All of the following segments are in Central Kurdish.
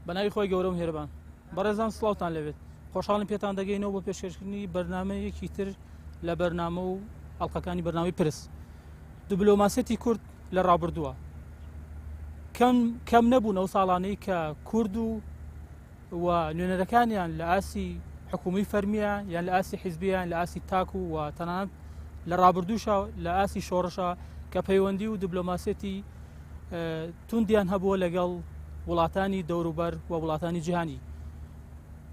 بەناوی خۆی گەورە و میهرەبان بەڕێزان سڵاوتان لێبێت خۆشحاڵین پێتان دەگەینەوە بۆ پێشکەشکردنی بەرنامەیەکی تر لە بەرنامە و ئەڵلقەکانی بەرنامەی پرس دبلۆماسیەتی کورد لە ڕابردووە کەم کەم نەبوون ئەو ساڵانەی کە کورد و و نوێنەرەکانیان لە ئاستی حکومی فەرمیە یان لە ئاستی حیزبیان لە ئاستی تاک و و تەنانەت لە ڕابردووشە لە ئاستی شۆڕشە کە پەیوەندی و دیبلۆماسیەتی توندیان هەبووە لەگەڵ وڵاتانی دەوروبەر و وڵاتانی جیهانی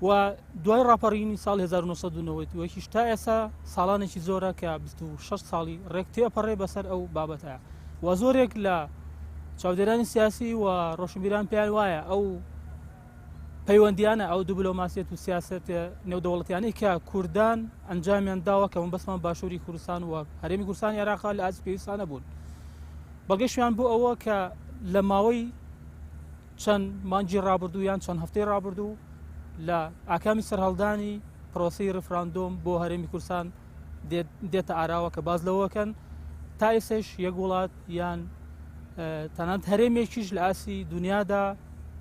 و دوای ڕاپەڕینی ساڵ 1990 تا ئێستا ساڵانێکی زۆرە کە 26 ساڵی ڕێک تێپەڕێ بەسەر ئەو بابەتە و زۆرێک لە چاودێرانی سیاسی و ڕۆشنبیران پێیان وایە ئەو پەیوەندیانە ئەو دیبلۆماسیەت و سیاست نێودەوڵەتیانەی کە کوردان ئەنجامیان داوە کە بەسمان باشووری کوردستان و هەرێمی کوردستانی عێراق لە ئاستی پێویستانە بوون بەڵگەشیان بۆ ئەوە کە لە ماوەی چەند مانگی ڕابردوو یان چەند هەفتەی ڕابردوو لە ئاکامی سەرهەڵدانی پرۆسی ڕفراندۆم بۆ هەرێمی کوردستان دێتە ئاراوە کە باز لەوەکەن تا ئێسش یەک وڵات یان تەنانەت هەرێمێکیش لە ئاسی دنیادا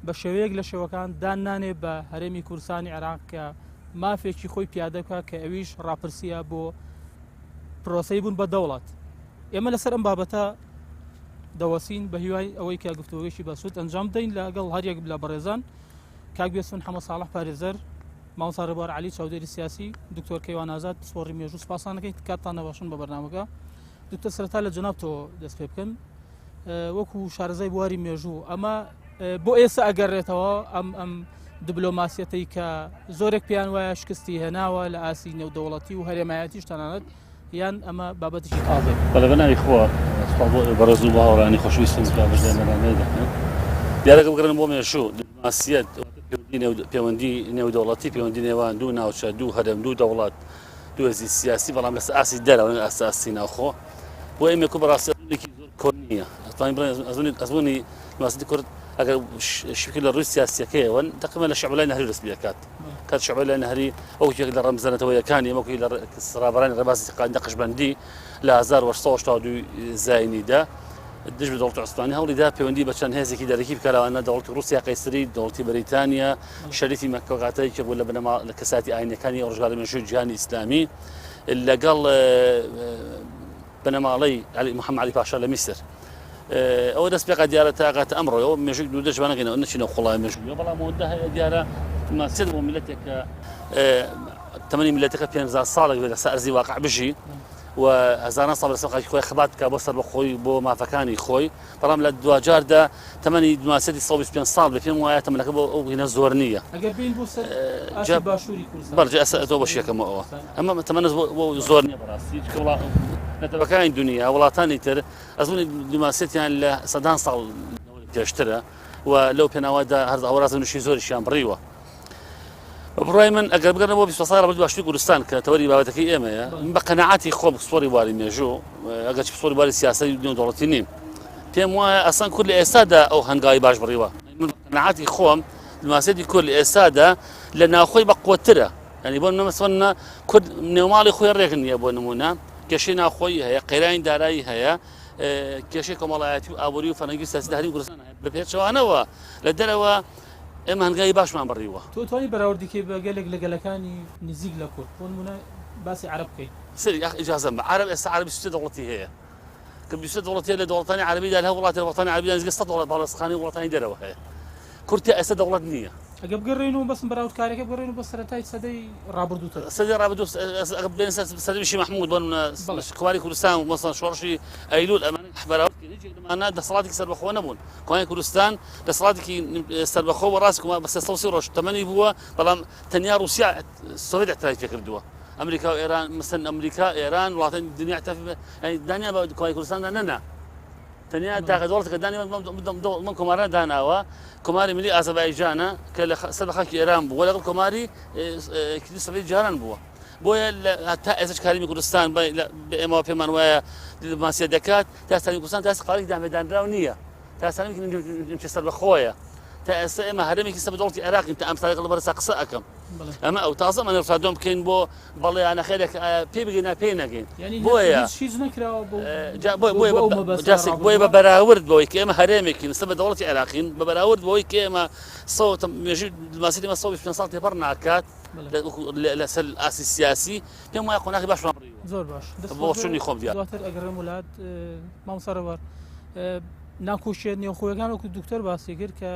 بە شێوەیەک لە شێوەکان دان نانێ بە هەرێمی کوردستانی عێراق کە مافێکی خۆی پیادە بکە کە ئەویش ڕاپرسیە بۆ پرۆسەی بوون بە دەوڵەت ئێمە لەسەر ئەم بابەتە دەوەسین بە هیوای ئەوەی کە گفتوگۆیەکی بەسوود ئەنجام بدەین لەگەڵ هەریەک لە بەڕێزان کاک بێسون حەمە ساڵح پارێزەر مامۆستا ڕێبوار عەلی چاودێری سیاسی دکتۆر کەیوان ئازاد پسپۆڕی مێژوو سپاسان دەکەین کاتتان نەبەخشن بە بەرنامەکە دکتۆر سەرەتا لە جەنابتەوە دەست پێ بکەن وەکو شارەزای بواری مێژوو ئەمە بۆ ئێستا ئەگەڕێتەوە ئەم ئەم دبلۆماسیەتەی کە زۆرێک پێیان وایە شکستی هێناوە لە ئاسی نێودەوڵەتی و هەرێمایەتیش تەنانەت یان ئەمە بابەتێکی تازەیە؟ بەڵێ بە ناوی خوا سوپاس بۆ ئێوە بەڕێز و بۆ هاوڕێیانی خۆشەویستم کە بەشداری بەرنامەیە دەکەن. دیارە گەر بگەڕێن بۆ مێژوو دیپلۆماسیەت واتە پەیوەندی نێو پەیوەندی نێودەوڵەتی پەیوەندی نێوان دوو ناوچە دوو هەرێم دوو دەوڵەت دوو هێزی سیاسی بەڵام لەسەر ئاستی دەرەوە نەک ئاستی ئاستی ناوخۆ بۆ ئێمە کورد بەڕاستی ئەزموونێکی زۆر کۆن نییە ئەتوانین بڵێین ئەزموونی ئەزموونی دیپلۆماسیەتی کورد ئەگەر شی بکەین لە ڕووی سیاسیەکەیەوە تەقریبا لە شەعبولای نەهری دەست پێ ئەکات کات شەعبولای نەهری وەک یەکێک لە ڕەمزە نەتەوەیەکانی وەک لە ڕابەرانی ڕێبازی نەقشبەندی لە 1882 زاینیدا دژ بە دەوڵەتی عوسمانی هەوڵی دا پەیوەندی بە چەند هێزێکی دەرەکی بکا لەوانە دەوڵەتی ڕووسیا قەیسری دەوڵەتی بەریتانیا شەریفی مەککە و کاتە یەکێک بوو لە بنەما لە کەساتی ئاینەکانی ڕۆژگاری مێژووی جیهانی ئیسلامی لەگەڵ بنەماڵەی عەلی محەممەد عەلی پاشا لە میسر ئەوە دەست پێکا دیارە تا ئەگاتە ئەمڕۆ ئەوە مێژووی دوو دەش بانەگەینەوە نەچینە قوڵای مێژوویەوە بەڵام ئەوەندە هەیە دیارە ماسیەت بۆ میللەتێک کە تەمەنی میللەتەکە 50 ساڵێک بێت لەسەر ئەرزی واقع بژی و هەزاران ساڵ لەسەر خاکی خۆی خەبات بکات بۆ سەربەخۆی بۆ مافەکانی خۆی بەڵام لە دواجاردا تەمەنی دیپلۆماسیەتی 125 ساڵ بێ پێم وایە تەمەنەکە بۆ ئەو هینە زۆر نییە. ئەگەر بێین بۆ سەر ئاستی باشووری کوردستان. بەڵێ ئێستا تۆ بەشی یەکەمەوە ئەوە ئەمە تەمەنە بۆ زۆر نییە بەڕاستی چونکە وڵا نەتەوەکانی دنیا وڵاتانی تر ئەزموونی دیپلۆماسیەتیان لە سەدان ساڵ پێشترە و لەو پێناوەدا هەر ئاوەڕاز نوشی زۆریشیان بڕیوە. بە بڕوای من ئەگەر بگەڕێن بۆ 20 ساڵی ڕابردوو باشووری کوردستان کە تەوەری بابەتەکەی ئێمەیە من بە قەناعەتی خۆم پسپۆڕی بواری مێژوو ئەگەرچی پسپۆڕی بواری سیاسەتی نێودەوڵەتی نیم پێم وایە ئەسڵەن کورد لە ئێستادا ئەو هەنگاوی باش بڕیوە من بە قەناعەتی خۆم دیپلۆماسیەتی کورد لە ئێستادا لە ناوخۆی بە قوتترە یعنی بۆ نموونە کورد نێوماڵی خۆی ڕێک نییە بۆ نمونە کێشەی ناوخۆیی هەیە قەیرانی دارایی هەیە کێشەی کۆمەڵایەتی و ئابووری و فەرهەنگی سیاسی لە هەرێمی کوردستان هەیە بە پێچەوانەوە لە دەرەوە ئێمە هەنگاوی باشمان بڕیوە. تۆ توانی بەراوردی کەی بە گەلێک لە گەلەکانی نزیک لە کورد بۆ نموونە باسی عەرەب بکەین. سەیری ئاخ ئیجازەم بە عەرەب ئێستا عەرەب 23 دەوڵەتی هەیە کە 23 دەوڵەتی هەیە لە دەوڵەتانی عەرەبیدا لە هەر وڵاتێک لە وڵاتانی عەرەبیدا نزیکەی 100 دەوڵەت باڵیۆزخانەی وڵاتانی دەرەوە هەیە کورد تا ئێستا دەوڵەت نییە. ئەگەر بگەڕێینەوە بەسم بەراوردکاریەکە بگەڕێینەوە بۆ سەرەتای سەدەی ڕابردووتر. سەدەی ڕابردوو ئەگەر بێنە سەر سەردەمی شێخ مەحموود بۆ نموونە بەڵێ. کۆماری کوردستان و مەسەڵەن شۆڕشی ئەیلوول ئەمانە بەراورد کەین هیچ یەک لەمانە دەسەڵاتێکی سەربەخۆ نەبوون. کۆماری کوردستان دەسەڵاتێکی سەربەخۆ بووە ڕاست کۆمار بە 330 ڕۆژ تەمەنی بووە بەڵام تەنیا ڕووسیا سۆڤێت اعترافی پێکردووە ئەمریکا و ئێران مەسەن ئەمریکا ئێران وڵاتانی دنیا اعتراف یعنی دانیان بە کۆماری کوردستاندا نەنا تەنیا تاکە دەوڵەت کە دانی بەم کۆمارە داناوە کۆماری ملی ئازەربایجانە کە لە سەر بە خاکی ئێران بووە لەگەڵ کۆماری سۆڤێت جاران بووە بۆیە تا ئێستاش کاریمی کوردستان بە ئێمەوە پێمان وایە دیپلۆماسیەت دەکات تا ئێستا کوردستان تا ئێستا قەرارێکی دانپێدانراو نییە تا ئێستا نیمچە سەربەخۆیە تا ئێستا ئێمە هەرێمێکی سەر بە دەوڵەتی عێراقین تا ئەم ساڵێک لە بەرەسا قسە ئەکەم. ئەمە ئەو تازە ئەمە ڕیفراندۆم بکەین بۆ بەڵێ یا نەخێرێک ئایا پێی بگەین یا پێی نەگەین. بۆیە هیچ نەکراوە بۆ جا بۆیە بۆیە جاسێک بۆیە بە بەراورد بەوەی کە ئێمە هەرێمێکین سەر بە دەوڵەتی عێراقین بە بەراورد بەوەی کە ئێمە سەد مێژووی دیپلۆماسیەتی ئێمە 125 ساڵ تێپەڕ ناکات لەسەر ئاستی سیاسی پێم وایە قۆناغی باشمان بڕیوە. زۆر باش بۆچوونی خۆم دیار. دواتر ئەگەڕێم وڵات مامۆستا ڕێبوار ناکۆکییە نێوخۆیەکان وەکو دکتۆر باسی کرد کە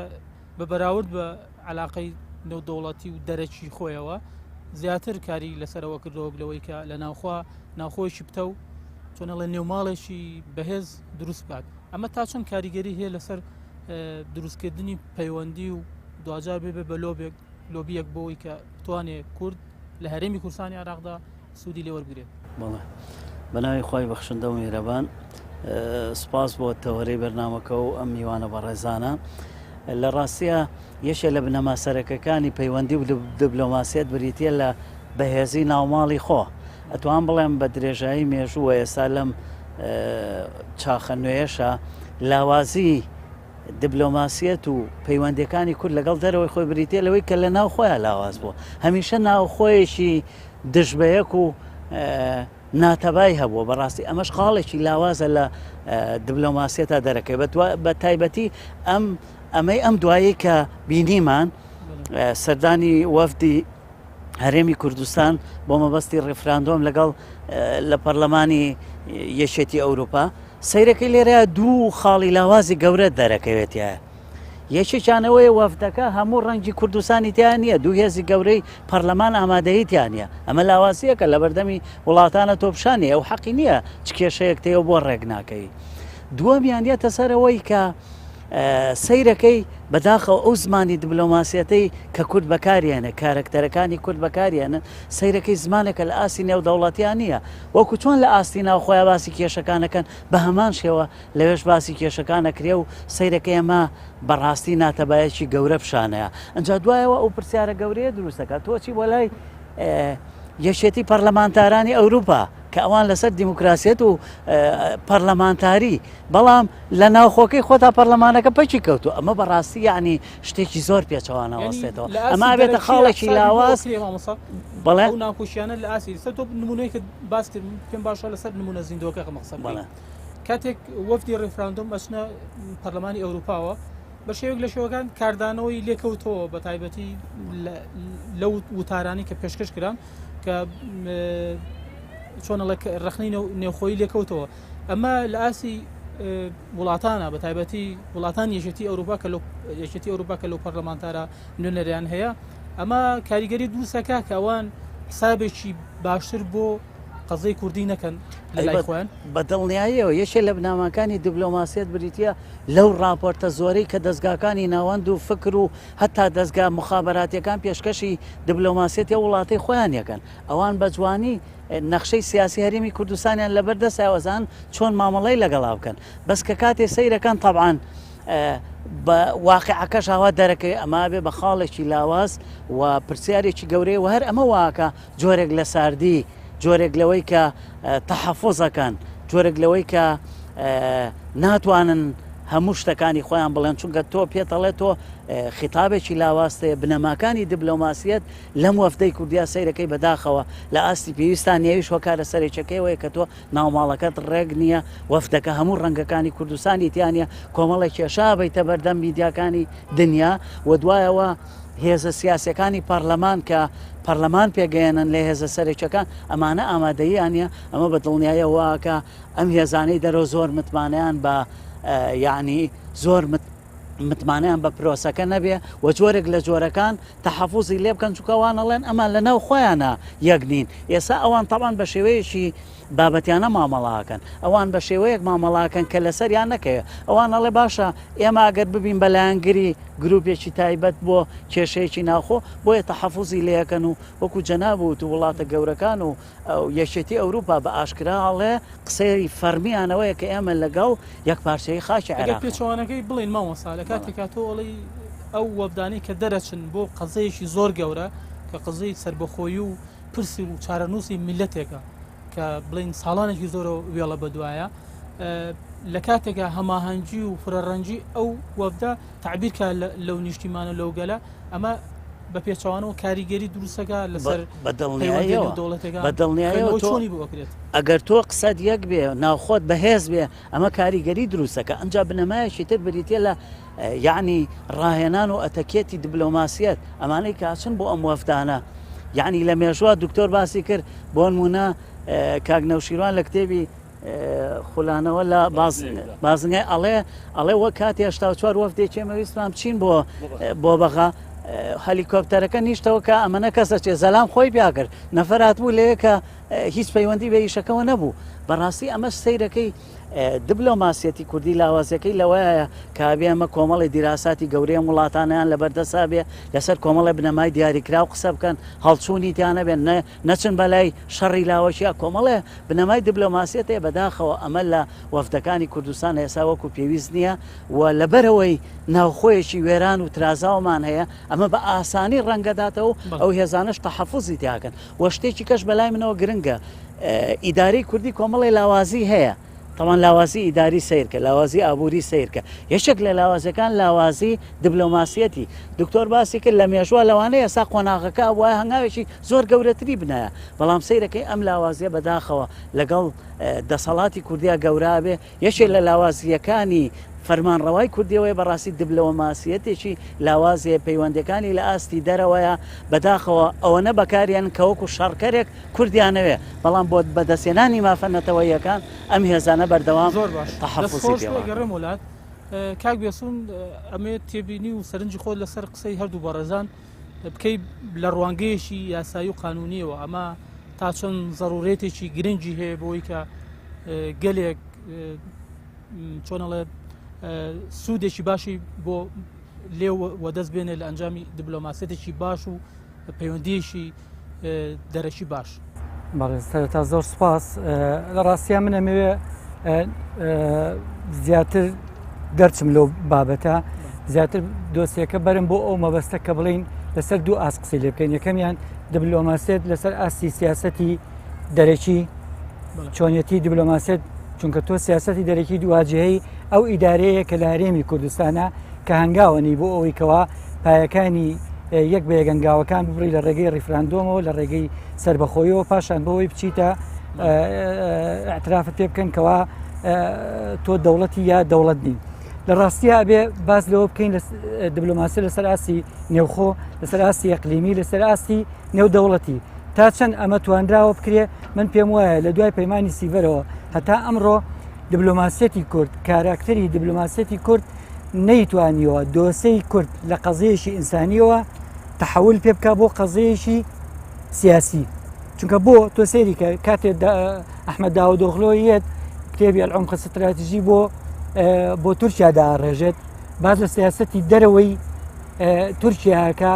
بە بەراورد بە علاقەی نێودەوڵەتی و دەرەکی خۆیەوە زیاتر کاری لەسەرەوە کردەوە لەوەی کە لە ناوخوا ناوخۆیەکی پتە و چۆنەڵێ نێوماڵێکی بەهێز دروست بکات ئەمە تا چەند کاریگەری هەیە لەسەر دروستکردنی پەیوەندی و دواجار بێ بە لۆبێک لۆبیەک بۆی کە بتوانێت کورد لە هەرێمی کوردستانی عێراقدا سوودی لێ وەربگرێت. بەڵێ بەناوی خوای بەخشندە و میهرەبان سوپاس بۆ تەوەرەی بەرنامەکە و ئەم میوانە بەڕێزانە لە ڕاستیە یەکێ لە بنەما سەرەکەکانی پەیوەندی و دبلۆماسیەت بریتە لە بەهێزی ناوماڵی خۆ ئەتوان بڵێم بە درێژایی مێژوو و ئێستا لەم چاخە نوێیەشە لاوازی دبلۆماسیەت و پەیوەندیەکانی کورد لەگەڵ دەرەوەی خۆی بریتە لەوەی کە لە ناو خۆیان لاواز بووە هەمیشە ناوخۆیەکی دژ بەیەک و ناتەبای هەبووە بەڕاستی ئەمەش خاڵێکی لاوازە لە دبلۆماسیەتا دەرەکەوێت بە تایبەتی ئەم ئەمەی ئەم دوایی کە بینیمان سەردانی وەفدی هەرێمی کوردستان بۆ مەبەستی ڕیفراندۆم لەگەڵ لە پەرلەمانی یەکێتی ئەوروپا سەیرەکەی لێرە دوو خاڵی لاوازی گەورە دەرەکەوێتە یەکێکیان ئەوەیە وەفدەکە هەموو ڕەنگی کوردستانی تیا نییە، دوو هێزی گەورەی پەرلەمان ئامادەیی تیا نییە، ئەمە لاوازییەکە لەبەردەمی وڵاتانە تۆ پیشانی ئەو حەقی نییە چ کێشەیەک تێیە و بۆ ڕێک ناکەوی. دووەمیان یەتە سەر ئەوەی کە سەیرەکەی بەداخەوە ئەو زمانی دبلۆماسیەتەی کە کورد بەکاریێنێ، کارەکتەرەکانی کورد بەکاریێنن، سەیرەکەی زمانێکە لە ئاستی نێودەوڵەتیا نییە، وەکو چۆن لە ئاستی ناوخۆیا باسی کێشەکان ئەکەن بە هەمان شێوە لەوێش باسی کێشەکان ئەکرێ و سەیرەکەی ئەمە بەڕاستی ناتەبایەکی گەورە پیشانەیە ئەجا دوایەوە ئەو پرسیارە گەورەیە دروست دەکات تۆ چی بۆ لای یەکێتی پەرلەمانتارانی ئەوروپا کە ئەوان لەسەر دیموکراسیەت و پەرلەمانتاری بەڵام لە ناوخۆکەی خۆتا پەرلەمانەکە پەکی کەوتو ئەمە بەڕاستی یعنی شتێکی زۆر پێچەوانەوەستێتەوە ئەمە بێتە خاڵێکی لاواز بەڵێ ناکۆشیانە لە ئاسی سەر تۆ نمونەیەکت باس کرد پێم باشە لەسەر نمونە زیندۆکە قسە بڵێ کاتێک وەفدی ڕیفراندۆم ئەچنە پەرلەمانی ئەوروپاوە بە شێوەیەک لە شێوەکان کاردانەوەی لێکەوتەوە بە تایبەتی لەو وتارانی کە پێشکەش کران کە چۆنەڵێ ڕخنەی نێوخۆی لێکەوتەوە ئەمە لە ئاسی وڵاتانە بە تایبەتی وڵاتان یەکێتی ئەوروپا کە یەکێتی ئەوروپا کە لەو پەرلەمانتارە نوێنەریان هەیە ئەمە کاریگەری دروستەکە کە ئەوان حسابێکی باشتر بۆ قەزەی کوردی نەکەن لە لای خۆیان؟ بە دڵنیاییەوە یەکێ لە بنەماکانی دبلۆماسیەت بریتییە لەو ڕاپۆرتە زۆرەی کە دەزگاکانی ناوەند و فکر و هەتا دەزگا موخابەراتیەکان پێشکەشی دبلۆماسیەتی ئەو وڵاتەی خۆیان یەکەن. ئەوان بە جوانی نەخشەی سیاسی هەرێمی کوردستانیان لەبەر دەستە ئەزانن چۆن مامەڵەی لەگەڵا بکەن. بەس کە کاتێ سەیرەکەن تەبعەن بە واقیعەکەش ئاوا دەرەکەوێ ئەمە ئەبێ بە خاڵێکی لاواز و پرسیارێکی گەورەیە و هەر ئەمە واکا جۆرێک لە ساردی، جۆرێک لەوەی کە تەحەفوز ئەکەن، جۆرێک لەوەی کە ناتوانن هەموو شتەکانی خۆیان بڵێن، چونکە تۆ پێت ئەڵێ تۆ خیتابێکی لاوازت هەیە، بنەماکانی دبلۆماسیەت لەم وەفدەی کوردیا سەیرەکەی بەداخەوە لە ئاستی پێویستا نییە، ئەویش هۆکارە سەرەکیەکەی ئەوەیە کە تۆ ناوماڵەکەت ڕێک نییە، وەفدەکە هەموو ڕەنگەکانی کوردستانی تیا نییە، کۆمەڵێک کێشە ئەبەیتە بەردەم میدیاکانی دنیا و دوایەوە هێزە سیاسیەکانی پەڕلەمان کە پەڕلەمان پێگەیەنن لە هێزە سەرەکیەکان ئەمانە ئامادەییان نیە ئەمە بە دڵنیاییەوە واکا ئەم هێزانەی دەرەوە زۆر متمانەیان بە یعنی زۆر متمانەیان بە پرۆسەکە نەبێ و جۆرێک لە جۆرەکان تەحەفوزی لێ بکەن چونکە ئەوان ئەڵێن ئەمان لە ناو خۆیانە یەک نین ئێستا ئەوان تەبان بە شێوەیەکی بابەتیانە مامەڵە ئەکەن ئەوان بە شێوەیەک مامەڵە ئەکەن کە لەسەریان نەکەوێ ئەوان ئەڵێ باشە ئێمە ئەگەر ببین بە لایەنگری گروپێکی تایبەت بۆ کێشەیەکی ناوخۆ بۆیە تەحەفوزی لێ ئەکەن و وەکو جەناب وت و وڵاتە گەورەکان و یەکێتی ئەوروپا بە ئاشکرا ئەڵێ قسەی فەرمیان ئەوەیە کە ئێمە لەگەڵ یەکپارچەیی خاکی ئەگەر عێراقین. پێچەوانەکەی بڵێین مامۆستا لە کاتێکا تۆ ئەڵێی ئەو وەفدانەی کە دەرەچن بۆ قەزەیەکی زۆر گەورە کە قەزەی سەربەخۆیی و پرسی و چارەنووسی میللەتێکە کە بڵین ساڵانێکی زۆرە وێڵە بەدوایە لە کاتێکا هەماهەنگی و فرەڕەنگی ئەو وەفدە تعبیرکە لەو نیشتیمانە لەو گەلە ئەمە بە پێچەوانەوە کاریگەری دروستەکە لەسەر بە دڵنیاییەوە دەوڵەتەکە بە دڵنیاییەوە تۆ چۆنی بۆ ئەکرێت؟ ئەگەر تۆ قسەت یەک بێ ناوخۆت بەهێز بێ ئەمە کاریگەری دروستەکە ئەنجا بنەمایەکی تر بریتە لە یعنی ڕاهێنان و ئەتەکێتی دبلۆماسیەت ئەمانەی کاچن بۆ ئەم وەفدانە یعنی لە مێژوە دکتۆر باسی کرد بۆ نمونە کاک نەوشیروان لە کتێبی خولانەوە لە بازنگای ئەڵێ ئەڵێ وە کاتی 84 وەفدێکی ئێمە ویستمان بچین بۆ بۆ بەغا هەلیکۆپتەرەکە نیشتەوە کە ئەمەنە کەسە چێ زەلام خۆی پیا کرد نەفەر هاتبوو لەوێ کە هیچ پەیوەندی بە ئیشەکەەوە نەبوو بەڕاستی ئەمە سەیرەکەی دبلۆماسیەتی کوردی لاوازەکەی لەوەیە کابێ ئەمە کۆمەڵی دیراساتی گەورەی ئەم وڵاتانیان لەبەردەسا بێ لەسەر کۆمەڵی بنەمای دیاریکراو قسە بکەن هەڵچوونی تیانە بێن نەچن بەلای شەڕی لاوەکیا کۆمەڵێ بنەمای دبلۆماسیەت هەیە بەداخەوە ئەمە لە وەفدەکانی کوردستان ئێستا وەکو پێویست نییە و لەبەرئەوەی ناوخۆیەکی وێران و ترازاومان هەیە ئەمە بە ئاسانی ڕەنگەداتەوە ئەو هێزانەش تەحەفوزی تیاکەن و شتێکی کەش بەلای منەوە گرنگە ئیدارەی کوردی کۆمەڵێ لاوازی هەیە تەوان لاوازی ئیداری سەیرکە لاوازی ئابووری سەیرکە یەکێک لە لاوازەکان لاوازی دبلۆماسیەتی دکتۆر باسی کرد لە مێژوە لەوانەیە ئێستا قۆناغەکە ئەبوایە هەنگاوێکی زۆر گەورەتری بنایە بەڵام سەیرەکەی ئەم لاوازیە بەداخەوە لەگەڵ دەسەڵاتی کوردیا گەورە بێ یەکێک لە لاوازیەکانی فەرمانڕەوای کوردیەوەی بەڕاستی دبلۆماسیەتێکی لاوازێ پەیوەندەکانی لە ئاستی دەرەوەیە بەداخەوە ئەوەنە بەکاریان کە وەکو شەڕکەرێک کوردیانەوێ بەڵام بۆ بەدەستهێنانی مافە نەتەوەییەکان ئەم هێزانە بەردەوام زۆر باش دەست تەحەفوزی خۆش پێوە ئەکەن. گەڕێم وڵات کاک بێسون ئەمێ تێبینی و سەرنجی خۆت لەسەر قسەی هەردوو بەڕێزان بکەی لە ڕوانگەیەکی یاسایی و قانونیەوە ئەمە تا چەند زەرورێتێکی گرنگی هەیە بۆی کە گەلێک چۆنەڵێ سوودێکی باشی بۆ لێ وەدەست بێنێ لە ئەنجامی دیبلۆماسیەتێکی باش و پەیوەندیەکی دەرەکی باش. بەڵێ سەرەتا زۆر سوپاس لە ڕاستیا من ئەمەوێ زیاتر دەرچم لەو بابەتە زیاتر دۆسیەکە بەرم بۆ ئەو مەبەستە کە بڵین لەسەر دوو ئاست قسەی لێ بکەین یەکەمیان دبلۆماسێت لەسەر ئاستی سیاستی دەرەکی چۆنیەتی دیبلۆماسیەت چونکە تۆ سیاستی دەرەکی دواجهەی ئەو ئیدارەیە کە لە هەرێمی کوردستانە کە هەنگاوەنی بۆ ئەوەی کەوا پایەکانی یەک بە یەک هەنگاوەکان ببڕی لە ڕێگەی ڕیفراندۆمەوە لە ڕێگەی سربەخۆیەوە پاشان بۆەوەی بچیتە اعترافت پێ بکەن کەوا تۆ دەوڵەتی یا دەوڵەت نین. لە ڕاستیە ئەبێ باس لەوە بکەین لە دیبلۆماسی لەسەر ئاستی نێوخۆ لەسەر ئاستی ئەقلیمی لەسەر ئاستی نێودەوڵەتی تا چەند ئەمە توانراوە بکرێ من پێم وایە لە دوای پەیمانی سیڤەرەوە هەتا ئەمڕۆ دیبلۆماسیەتی کورد کاراکتەری دیبلۆماسیەتی کورد نەیتوانیوە دۆسەی کورد لە قەزەیەکی ئینسانیەوە تحول پێ بکە بۆ قەزەیەکی سیاسی چونکە بۆ تۆ سەیری کە کاتێ ئەحمەد داودۆغلۆ یەت کتێبی العمق استراتیژی بۆ بۆ تورکیا داڕێژێت باز لە سیاستی دەرەوەی تورکیاکە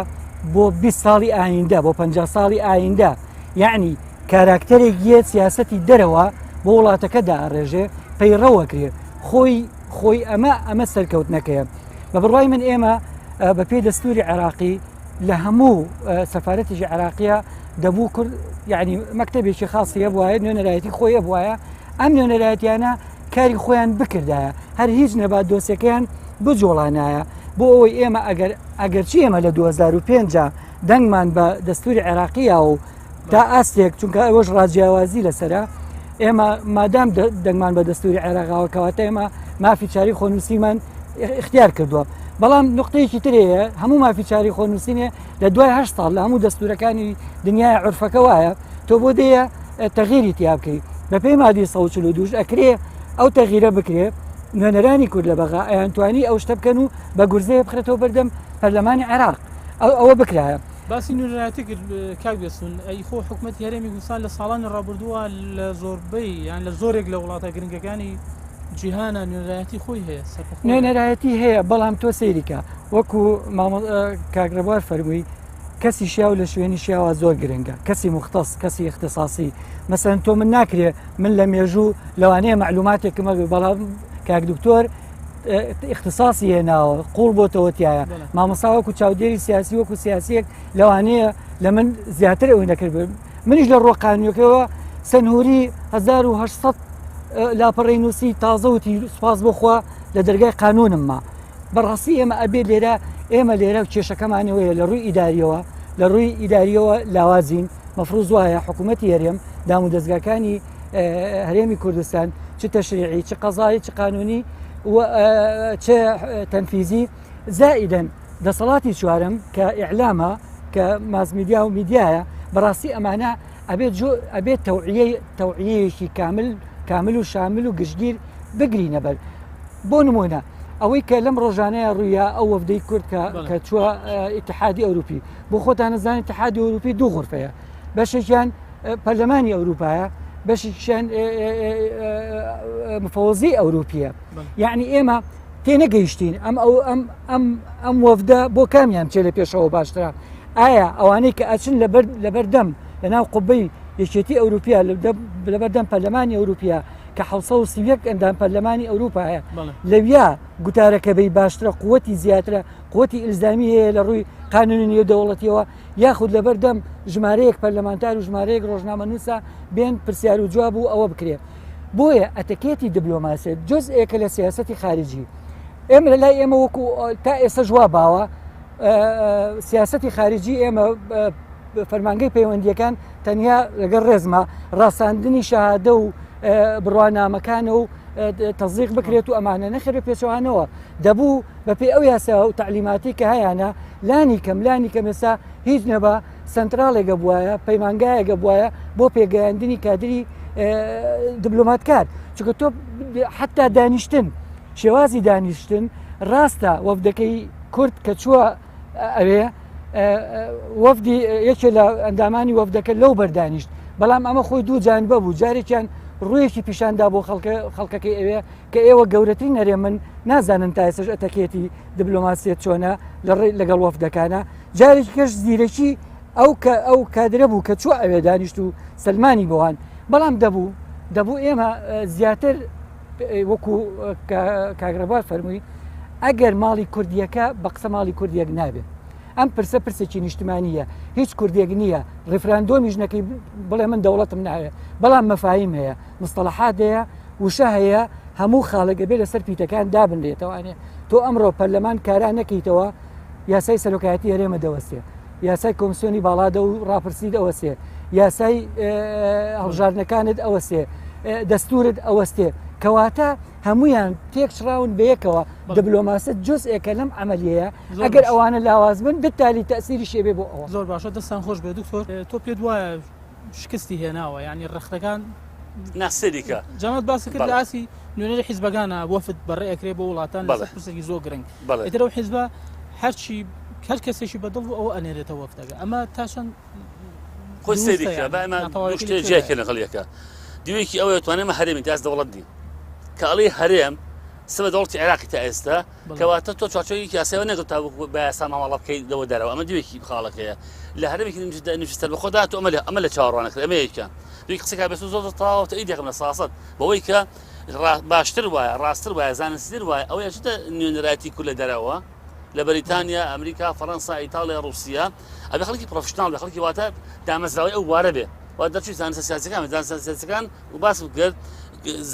بۆ 20 ساڵی ئایندە بۆ 50 ساڵی ئایندە یعنی کاراکتەرێک یە سیاستی دەرەوە بۆ وڵاتەکە داڕێژێ پەیڕەوەکرێ خۆی خۆی ئەمە ئەمە سەرکەوتنەکەیە بە بڕوای من ئێمە بە پێی دەستوری عێراقی لە هەموو سەفارەتێکی عێراقیە دەبوو کورد یعنی مەکتەبێکی خاصی هەبوایە نوێنەرایەتی خۆی هەبوایە ئەم نوێنەرایەتیانە کاری خۆیان بکردایە هەر هیچ نەبا دۆسیەکەیان بجۆڵانایە بۆ ئەوەی ئێمە ئەگەر ئەگەرچی ئێمە لە 2005 دەنگمان بە دەستوری عێراقیە و تا ئاستێک چونکە ئەوەش ڕاجیاوازی لەسرە ئێمە مادام دەنگمان بە دەستوری عێراقاوە کەواتە ئێمە مافی چاری خۆنووسیمان اختیار کردووە بەڵام نقطەیەکی ترەیە هەموو مافی چاری خۆنووسینێ لە دوای هە ساڵ لە هەموو دەستورەکانی دنیای عرفەکە وایە تۆ بۆ دەیە تەغیری تیا بکەی بە پێی مادی 1940 ئەکرێ ئەو تەغیرە بکرێ نوێنەرانی کورد لە بەغا ئەیانتوانی ئەو شتە بکەن و بە گورزەیە بخرێتەوە بەردەم پەرلەمانی عێراق ئەو ئەوە بکرایە. باسی نوێنەرایەتی کرد کاک بێستون، ئەی خۆ حکومەتی هەرێمی کوردستان لە ساڵانی ڕابردووە لە زۆربەی یان لە زۆرێک لە وڵاتە گرنگەکانی جیهانە نوێنەرایەتی خۆی هەیە سەربەخۆیە. نوێنەرایەتی هەیە بەڵام تۆ سەیریکە وەکو کاک ڕێبوار فەرمووی کەسی شیاو لە شوێنی شیاوە زۆر گرنگە کەسی مختص کەسی اختصاصی مەسەن تۆ من ناکرێ من لە مێژوو لەوانەیە معلوماتێکم هەبێ بەڵام کاک دکتۆر اختصاصی هێناوە قوڵ بۆتەوە تایە مامۆسا وەکو چاودێری سیاسی وەکو سیاسیەک لەوانەیە لە من زیاتر ئەوی نەکرد منیش لە ڕۆقانیەکەەوە سەنهوری 1970 لاپەڕەی نووسی تازە وتی سوپاس بۆخوا لە دەرگای قانونم ما بەڕاستی ئێمە ئەبێ لێرە ئێمە لێرە کێشەکەمانەوەیە لە ڕووی ئیداریەوە لە ڕووی ئیداریەوە لاوازین مەفروز وایە حکوومەتی هەرێم دام و دەستگاکانی هەرێمی کوردستان چ تەشریعی چ قەزایی چ قانونی و چ تەنفیزی زائیدەن دەسەڵاتی چوارەم کە ئیعلامە کە ماسمیدیا و میدیایە بەڕاستی ئەمانە ئەبێت جۆ ئەبێت تەوعیەی تەوعیەیەکی کامل کامل و شامل و گشتگیر بگرینە بەر بۆ نمونە ئەوەی کە لەم ڕۆژانەیە ڕوویا ئەو وەفدەی کورد کە کە چووە ئیتحادی ئەوروپی بۆ خۆتان نەزانین ئیتحادی ئەوروپی دوو غرفەیە بەشێکیان پەرلەمانی ئەوروپایە بەشێکیان مفەوەزی ئەوروپیە یعنی ئێمە تێنەگەیشتین ئەم ئەو ئەم ئەم ئەم وەفدە بۆ کامیان بچێ لە پێشەوە باشترە ئایا ئەوانەی کە ئەچن لەبەر لەبەردەم لەناو قوبەی یەکێتی ئەوروپیا لەبەردەم پەرلەمانی ئەوروپیا کە 1930 ئەندام پەرلەمانی ئەوروپا هەیە لەویا گوتارەکە بی باشترە قوتی زیاترە قوتی ئیلزامی هەیە لە ڕووی قانونی نێودەوڵەتیەوە یاخود لەبەردەم ژمارەیەک پەرلەمانتار و ژمارەیەک ڕۆژنامەنووسە بێن پرسیار و جواب و ئەوە بکرێ بۆیە ئەتەکێتی دبلۆماسێت جزئێکە لە سیاسەتی خارجی ئێمە لە لای ئێمە وەکو تا ئێستا ژوا باوە سیاسەتی خارجی ئێمە فەرمانگەی پەیوەندیەکان تەنیا لەگەڵ ڕێزما ڕاستاندنی شەهادە و بڕوانامەکانە و تەزیق بکرێت و ئەمانە نەخێر بە پێچەوانەوە دەبوو بەپێی ئەو یاسا و تەعلیماتی کە هەیانە لانی کەم لانی کەم ئێستا هیچ نەبا سەنتراڵێکە بواە پەیمانگایەکە بواە بۆ پێگەیاندنی کادری دبلۆماتکار چونکە تۆ حتا دانیشتن شێوازی دانیشتن ڕاستە وەفدەکەی کورد کە چووە ئەوێ وەفدی یەکێ لە ئەندامانی وەفدەکە لەو بەردانیشت بەڵام ئەمە خۆی دوو جانبە بوو جارێکیان ڕوویەکی پیشاندا بۆ خەڵکەکەی ئەوێ کە ئێوە گەورەترین هەرێ من نازانن تا ئێستاش ئەتەکێتی دبلۆماسیەت چۆنە لە ڕێ لەگەڵ وەفدەکانە جارێکی کەش زیرەکی ئەو کە ئەو کادرە بوو کە چوە ئەوێ دانیشت و سلمانی بۆوان بەڵام دەبوو دەبوو ئێمە زیاتر وەکو کاگرەبار فەرمووی ئەگەر ماڵی کوردیەکە بە قسە ماڵی کوردیەک نابێت ئەم پرسە پرسێکی نیشتمانیە هیچ کوردێک نییە ڕیفراندۆمیش نەکەی بڵێ من دەوڵەتم ناوێت بەڵام مەفاهیم هەیە مستەڵەحات هەیە وشە هەیە هەموو خاڵێک ئەبێ لەسەر پیتەکان دابنرێتەوانێ تۆ ئەمڕۆ پەرلەمان کارا نەکەیتەوە یاسای سەرۆکایەتی هەرێمە دەوەستێ یاسای کۆمسیۆنی باڵادە و ڕاپرسیت ئەوەسێ یاسای هەڵبژاردنەکانت ئەوەسێ دەستورت ئەوەستێ کەواتە هەمویان تێکچڕاون بەیەکەوە دبلۆماست جزئێکە لەم عملیەیە ئەگەر ئەوانە لاواز بن بالتالي تەسیری شێبێ بۆ ئەوە زۆر باشە دەستان خۆش بێ دکتۆر تۆ پێت وایە شکستی هێناوە یانی ڕەخنەکان نا سەیری کە جەنابت باست کرد لە ئاستی نوێنەری حیزبەکانە وەفد بەڕێ ئەکرێ بۆ وڵاتان لەسەر پرسێکی زۆر گرنگ ئیتر ئەو حیزبە هەرچی هەر کەسێکی بەدڵ بوو ئەوە ئەنێرێتە وەفدەکە ئەمە تا چەند خۆی سەیری کە با ئێمە شتێ جیاکە لەگەڵ یەکە دیوێکی ئەوەیە توانێمە هەرێمی تاس دەوڵەت نین کە ئەڵێ هەرێم سبە دەوڵەتی عێراقی تا ئێستا کەواتە تۆ چوارچێوەیەکی یاسایەوە نەگرت تا بە یاسا مامەڵە بکەیت لەوە دەرەوە ئەمە دیوێکی خاڵەکەیە لە هەرێمێکی نیمچە سەربەخۆدا تۆ ئەمە لە ئەمە لە چاوەڕوان نەکرێت ئەمە یەکە دوی قسە کاک بێسوود زۆر زۆر تەواو تەئید دەکەم لە ساسەت بەوەی کە باشتر وایە ڕاستتر وایە زانستتر وایە ئەوەیە چتە نوێنەرایەتی کورد لە دەرەوە لە بەریتانیا ئەمریکا فەڕەنسا ئیتاڵیا ڕووسیا ئەبێ خەڵکی professional بێ خەڵکی واتە دامەزراوەی ئەو بوارە بێ وا دەرچووی زانستە سیاسەکان زانستە سیاسەکان و باسم کرد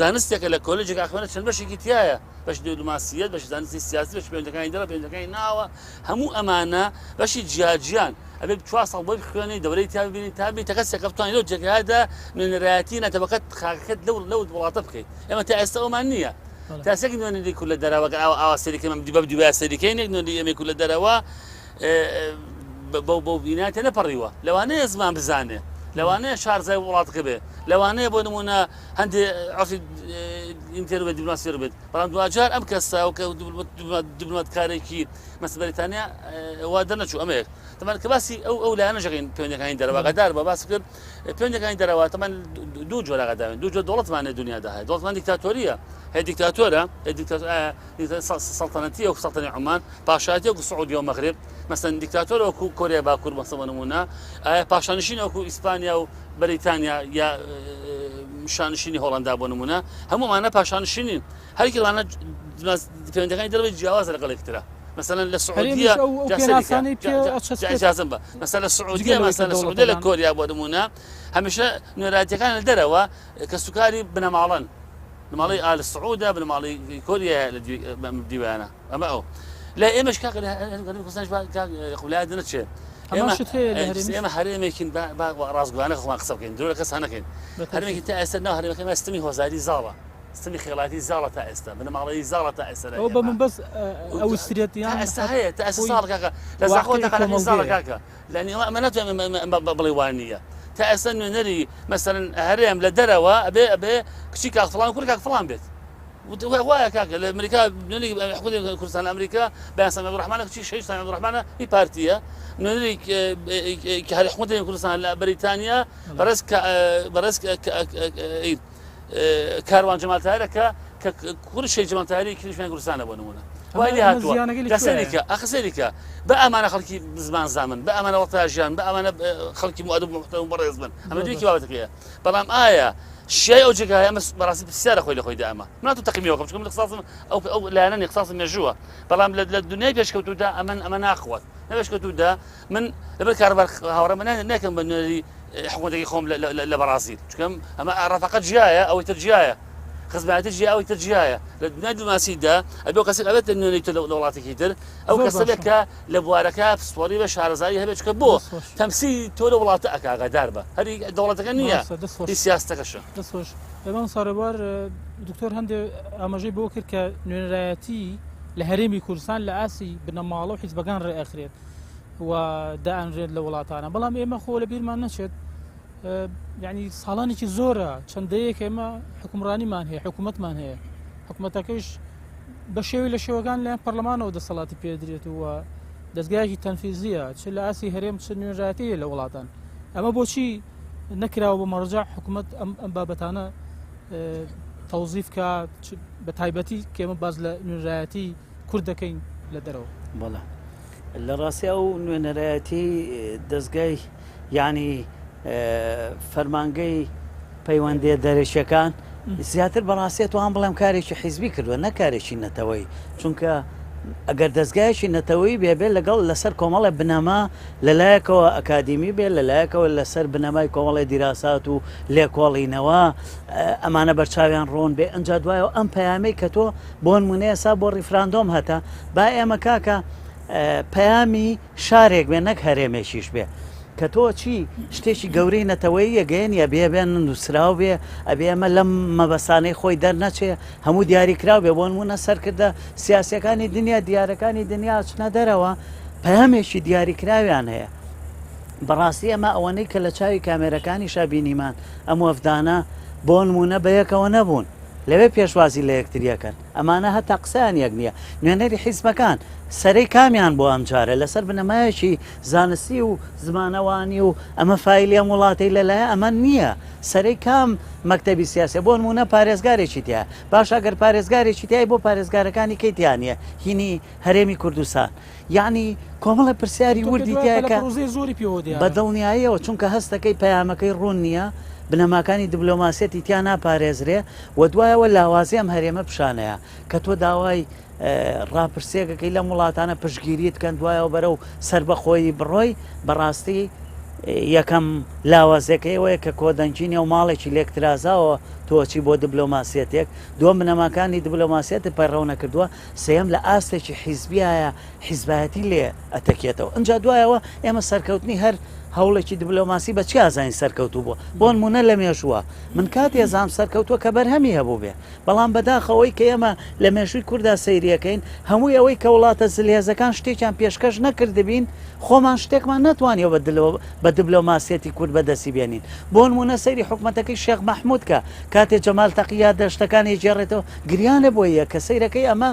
زانستێکە لە کۆلێجێک ئاخوێنە چەند بەشێکی تایە بەشی دیبلۆماسیەت، بەشی زانستی سیاسی، بەشی پەیوەندیەکانی دەرەوە، پەیوەندیەکانی ناوە، هەموو ئەمانە بەشی جیاجیان، ئەبێ چوار ساڵ بۆی بخوێنی، دەورەی تیا ببینی تا ببیتە کەسێک کە بتوانیت لەو جێگایەدا نوێنەرایەتی نەتەوەکەت، خاکەکەت لەو لەو وڵاتە بکەیت. ئێمە تا ئێستا ئەومان نییە. تا ئێستا یەک نوێنەری کورد لە دەرەوە گەر ئاوا ئاوا سەیری کەین، بەم دیوایە سەیری کەین، یەک نوێنەری ئێمەی کورد لە دەرەوە بەو بەو بینایە تێنەپەڕیوە. لەوانەیە زمان بزانێ، لەوانەیە شارەزای وڵاتەکە بێ، لەوانەیە بۆ نموونە هەندێ عرفی ئینتەر بێت دیبلۆماسیەر بێت بەڵام دواجار ئەم کەسە کە دیبلۆماتکارێکی مەس بەریتانیا وا دەرنەچوو ئەمە یەک تەمان کە باسی ئەو ئەو لایەنە ژەکەین پەیوەندەکانی دەرەوە ئاگادار بە باس کرد پەیوەندەکانی دەرەوە تەمان دوو جۆر ئاگادارین دوو جۆر دەوڵەتمان لە دنیادا هەیە دەوڵەتمان دیکتاتۆریە هەیە دیکتاتۆرە هەیە دیکتاتۆر سەڵتەنەتیە وەکو سەڵتەنەی عومان پاشایەتی وەکو سعودیە و مەغرب مەسەن دیکتاتۆر وەکو کۆریای باکوور مەسەن بۆ نموونە ئایا پاشانشین وەکو ئیسپانیا و بەریتانیا یا شانشینی هۆڵندا بۆ نمونە هەموومانە پاشانشینین هەرکی لانە پەیوەندەکانی دەرەوەی جیاوازە لەگەڵ یەکترا مثلا لە سعودیە ئجازم بە مثلا لە سعودیە مثلا لە سعودیە لە کۆریا بۆ نمونە هەمیشە نوێنەرایەتیەکان لە دەرەوە کەسوکاری بنەماڵەن بنەماڵەی ئال سعودە بنەماڵەی کۆریا لە دیوانە ئەمە ئەو. لە ئێمەش کاکە لە هەرێمی کوردستانیش با کاک یەقوب لایەت نەچێ. هەمان شت هەیە لە هەرێمیش. ئێمە هەرێمێکین با با ڕاستگۆیانە خۆمان قسە بکەین درۆ لە کەس نەکەین. هەرێمێکی تا ئێستا ناو هەرێمەکەی ما ستەمی هۆزاری زاڵە. ستەمی خێڵایەتی زاڵە تا ئێستا بنەماڵەیی زاڵە تا ئێستا لە ئەوە بە من بەس ئەوسترێت یان تا ئێستا هەیە تا ئێستا زاڵە کاکە لە زاخۆ تەقەلەکەی زاڵە کاکە لانی ئەمە ئەمە ناتوانین بڵێ وان نییە تا ئێستا نوێنەری مەسەلەن هەرێم لە دەرەوە ئەبێ ئەبێ کچی کاک فڵان کوڕی کاک فڵان بێت وایە کاکە لە ئەمریکا نوێنەری حکوومەتی کوردستان لە ئەمریکا بەیان سامی عەبدولڕەحمانە کچی شەهید سامی عەبدولڕەحمانە هی پارتییە نوێنەری حکوومەتی کوردستان لە بەریتانیا بەڕێز بەڕێز کاروان جەمال تاهیرە کە کە کوڕی شەهید جەمال تاهیری کریشمیان کوردستانە بۆ نمونە وای لێ هاتووە لەسەریکە ئەخ سەریکە بە ئەمانە خەڵکی زمان زامن بە ئەمانە وەڵتا ژیان بە ئەمانە خەڵکی مؤدب محتەرم بەڕێز بن ئەمە دوێکی بابەتەکەیە بەڵام ئایا شیای ئەو جێگایە ئەمە بەڕاستی پرسیارە خۆی لە خۆیدا ئەمە ناتوو تەقیمیەوە بکەم چونکە من اختصاصم ئەو ئەو لایەنە نیە اختصاصم مێژووە بەڵام لە دنیای پێشکەوتوودا ئەمن ئەمە ناخوات نە پێشکەوتوودا من لەبەر کاروبار هاوڕێ من ناکەم بە نوێنەری حکوومەتەکەی خۆم لە بەڕازیل چکەم ئەمە ڕەفەقەت جیایە ئەوەی تر جیایە خزمایەتی جیا ئەوەی تر جیایە لە دنیای دیپلۆماسیدا ئەبێ کەسێک ئەبێت نوێنەری تر لە وڵاتێکی تر ئەو کەسە بێت کە لە بوارەکە پسپۆری بە شارەزایی هەبێت چکە بۆ تەمسیلی تۆ لە وڵاتە ئەکا ئاگادار بە هەری دەوڵەتەکە نییە هی سیاستەکەشە. دەست خۆش مامۆستا ڕێبوار دکتۆر هەندێ ئاماژەی بۆ کرد کە نوێنەرایەتی لە هەرێمی کوردستان لە ئاستی بنەماڵە و حیزبەکان ڕێئەخرێت و دائەنرێت لە وڵاتانە بەڵام ئێمە خۆ لە بیرمان نەچێت یعنی ساڵانێکی زۆرە چەند دەیەک ئێمە حکومڕانیمان هەیە حکوومەتمان هەیە حکوومەتەکەیش بە شێوی لە شێوەکان لایەن پەرلەمانەوە دەسەڵاتی پێدرێت و دەستگایەکی تەنفیزیە چ لە ئاسی هەرێم چ نوێنەرایەتی لە وڵاتان ئەمە بۆچی نەکراوە بە مەرجع حکوومەت ئەم ئەم بابەتانە تەوزیف کە بە تایبەتی کێمە باز لە نوێنەرایەتی کورد دەکەین لە دەرەوە. بەڵێ لە ڕاستی ئەو نوێنەرایەتی دەستگای یعنی فەرمانگەی پەیوەندیە دەرەکیەکان زیاتر بەڕاستی توان بڵێم کارێکی حیزبی کردووە نە کارێکی نەتەوەی چونکە ئەگەر دەستگایەکی نەتەوەی بێ بێ لەگەڵ لەسەر کۆمەڵێ بنەما لەلایەکەوە ئەکادیمی بێ لەلایەکەوە لەسەر بنەمای کۆمەڵێ دیراسات و لێکۆڵینەوە ئەمانە بەرچاویان ڕۆن بێ ئەجا دوایەوە ئەم پەیامەی کە تۆ بۆنمونە ئێستا بۆ ڕیفراندۆم هەتە با ئێمە کاکە پەیامی شارێک بێ نەک هەرێمێکیش بێ کە تۆ چی شتێکی گەورەی نەتەوەیی ئەگەیەنی ئەبێ بێ نووسراو بێ ئەبێ ئەمە لەم مەبەستانەی خۆی دەرنەچێ هەموو دیاریکراو بێ بۆ نموونە سەرکردە سیاسیەکانی دنیا دیارەکانی دنیا ئەچنە دەرەوە پەیامێکی دیاریکراویان هەیە بەڕاستی ئەمە ئەوەنەی کە لە چاوی کامێرەکانیشا بینیمان ئەم وەفدانە بۆ نموونە بەیەکەوە نەبوون لەوێ پێشوازی لە یەکتری ئەکەن ئەمانە هەتا قسەیان یەک نییە. نوێنەری حیزبەکان سەرەی کامیان بۆ ئەمجارە لەسەر بنەمایەکی زانستی و زمانەوانی و ئەمە فایلی ئەم وڵاتەی لەلایە ئەمە نییە سەرەی کام مەکتەبی سیاسیە بۆ نموونە پارێزگارێکی تیایە باشە ئەگەر پارێزگارێکی تیای بۆ پارێزگارەکانی کەی تیا نییە هینی هەرێمی کوردستان یەعنی کۆمەڵە پرسیاری وردی تیایە کە بە دڵنیاییەوە چونکە هەستەکەی پەیامەکەی ڕوون نییە، بنەماکانی دبلۆماسیەتی تیا ناپارێزرێ و دوایەوە لاوازی ئەم هەرێمە پیشانەیە کە تۆ داوای ڕاپرسیەک ئەکەی لەم وڵاتانە پشتگیریت کەن دوایەوە بەرەو سەربەخۆیی بڕۆی بەڕاستی یەکەم لاوازیەکەی ئەوەیە کە کۆدەنگی نێو ماڵێکی لێکترازاوە تۆ چی بۆ دبلۆماسیەتێک دووەم بنەماکانی دبلۆماسیەتت پەیڕەو نەکردووە سێیەم لە ئاستێکی حیزبیایە حیزبایەتی لێ ئەتەکێتەوە ئنجا دوایەوە ئێمە سەرکەوتنی هەر هەوڵێکی دبلۆماسی بە چی ئازانین سەرکەوتوو بووە بۆنموونە لە مێژووە من کاتێ ئەزانم سەرکەوتووە کە بەرهەمی هەبووبێ بەڵام بەداخەوە ئەوەی کە ئێمە لە مێژووی کوردا سەیریەکەین هەمووی ئەوەی کە وڵاتە زلهێزەکان شتێکیان پێشکەش نەکردبین خۆمان شتێکمان نەتوانیوە بە بە دبلۆماسیەتی کورد بەدەستی بێنین بۆنموونە سەیری حکومەتەکەی شێخ مەحمود کە کاتێ جەمال تەقی یادداشتەکانی ئەگێڕێتەوە گریانە بۆیە کە سەیرەکەی ئەمە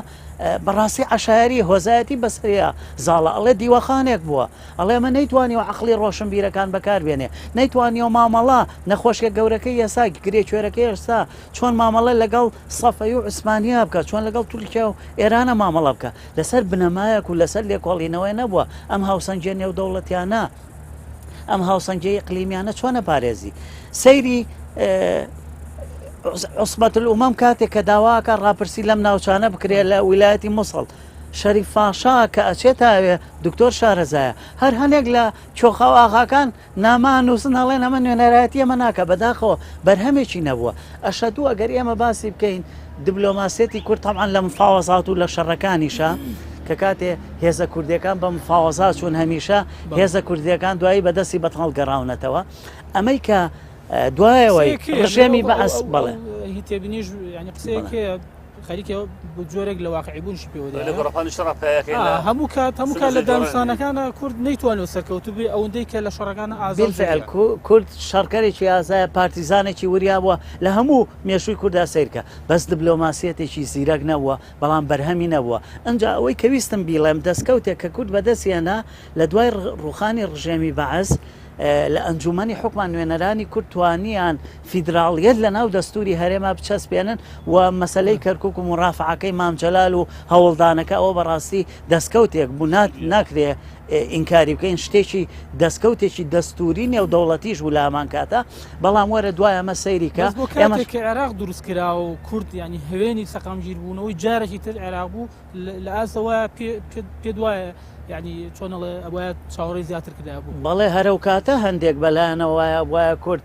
بەڕاستی عەشایەری هۆزایەتی بەسەریا زاڵە ئەڵێ دیوەخانێک بووە ئەڵێ ئەمە نەیتوانیوە عەقڵی ڕۆشنبیرەکان بەکار بێنێ نەیتوانیوە مامەڵە نەخۆشیە گەورەکەی ئێستا گرێ کوێرەکەی ئێستا چۆن مامەڵە لەگەڵ سەفەوی و عوسمانیا بکە چۆن لەگەڵ تورکیا و ئێرانە مامەڵە بکە لەسەر بنەمایەک و لەسەر لێکۆڵینەوەی نەبووە ئەم هاوسەنگیە نێودەوڵەتیانە ئەم هاوسەنگیە ئیقلیمیانە چۆنە پارێزی سەیری عوسبەت الئومەم کاتێک کە داواکە ڕاپرسی لەم ناوچانە بکرێت لە ویلایەتی موسڵ شەریف پاشا کە ئەچێتە ئەوێ دکتۆر شارەزایە هەر هەنێک لە چۆخا و ئاغاکان نامە نووسن ئەڵێن ئەمە نوێنەرایەتی ئەمە ناکە بەداخەوە بەرهەمێکی نەبووە ئەشەدوو ئەگەر ئێمە باسی بکەین دبلۆماسیەتی کورد تەبعەن لە مفاوەزات و لە شەڕەکانیشا کە کاتێ هێزە کوردیەکان بە مفاوەزا چوون هەمیشە هێزە کوردیەکان دوایی بە دەستی بەتاڵ گەڕاونەتەوە ئەمەی کە دوایەوەی ڕژێمی بەعس بەڵێ هی تێبینیش یعنی قسەیەک هەیە خەریکە بە جۆرێک لە واقعی بوونشی پێوە لە گۆڕەپانی شەڕ پایەکەی لە هەموو کات هەموو کات لە دانوستانەکانە کورد نەیتوانیوە سەرکەوتوو بێ ئەوەندەی کە لە شەڕەکانە ئازا و بالفعل کورد شەڕکەرێکی ئازایە پارتیزانێکی وریا بووە لە هەموو مێژووی کوردا سەیرکە بەس دبلۆماسیەتێکی زیرەک نەبووە بەڵام بەرهەمی نەبووە ئنجا ئەوەی کە ویستم بیڵێم دەستکەوتێک کە کورد بەدەست هێنا لە دوای ڕوخانی ڕژێمی بەعس لە ئەنجومەنی حوکمان نوێنەرانی کورد توانیان فیدراڵیەت لە ناو دەستوری هەرێما بچەسپێنن و مەسەلەی کەرکوک و مورافعەکەی مام جەلال و هەوڵدانەکە ئەوە بەڕاستی دەستکەوتێک بوو ناکرێ ئینکاری بکەین شتێکی دەستکەوتێکی دەستوری نێودەوڵەتیش بوو لە هەمان کاتا بەڵام وەرە دوای ئەمە سەیری کە بەس بۆ کاتێک کە عێراق دروست کرا و کورد یانی هەوێنی سەقامگیربوونەوەی جارێکی تر عێراق بوو لە ئاستەوە پێت وایە یعنی چۆن ئەڵێ ئەبوایە چاوەڕێی زیاتر کردایە بوو؟ بەڵێ هەرەو کاتە هەندێک بەلایانەوە وایە ئەبوایە کورد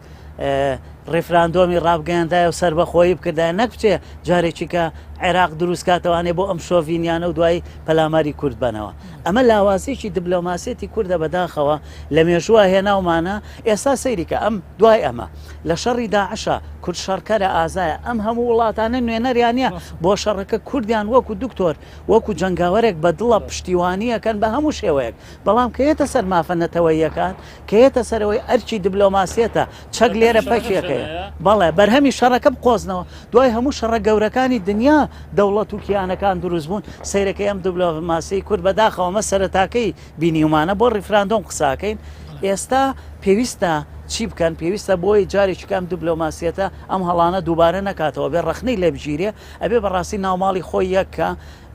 ڕیفراندۆمی ڕابگەیاندایە و سەربەخۆیی بکردایە نەک بچێ جارێکی کە عێراق دروست کاتەوانێ بۆ ئەم شۆڤینیانە و دوایی پەلاماری کورد بەنەوە ئەمە لاوازیی دبلۆماسیەتی کوردە بەداخەوە لە مێژووە هێناومانە ئێستا سەیری کە ئەم دوای ئەمە لە شەڕی داعشا کورد شەڕکەرە ئازایە ئەم هەموو وڵاتانە نوێنەریان نیە بۆ شەڕەکە کوردیان وەکو دکتۆر وەکو جەنگاوەرێک بە دڵە پشتیوانی ئەکەن بە هەموو شێوەیەک بەڵام کە یەتە سەر مافە نەتەوەییەکان کە یەتە سەرەوەی ئەرکی دبلۆماسیەتە چەک لێرە پەکێکەیە بەڵێ بەرهەمی شەڕەکە بقۆزنەوە دوای هەموو شەڕە گەورەکانی دنیا دەوڵەت و کیانەکان دروست بوون سەیرەکەی ئەم دبلۆماسی کورد بەداخەوە ئەمە سەرەتاکەی بینیومانە بۆ ڕیفراندۆم قساکەین ئێستا پێویستە چی بکەن پێویستە بۆی جارێکی کە ئەم دبلۆماسیەتە ئەم هەڵانە دووبارە نەکاتەوە بێ ڕەخنەی لێ بگیرێ ئەبێ بەڕاستی ناوماڵی خۆی یەک کە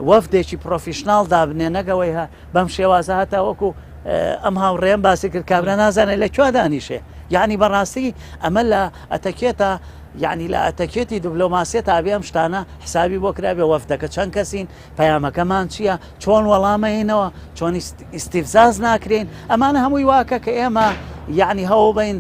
وەفدێکی پرۆفیشناڵ دابنێ نەگەوەی هە بەم شێوازە هەتا وەکو ئەم هاوڕێم باسی کرد کابرا نازانێت لە کوێ دانیشێ یعنی بەڕاستی ئەمە لە ئەتەکێتە یعنی لە ئەتەکێتی دبلۆماسیەت ئابێ ئەم شتانە حسابی بۆ کرابێ وەفدەکە چەند کەسین پەیامەکەمان چییە؟ چۆن وەڵامەینەوە؟ چۆن ئیستیفزاز ناکرێین؟ ئەمانە هەمووی واکە کە ئێمە یعنی هەوڵبین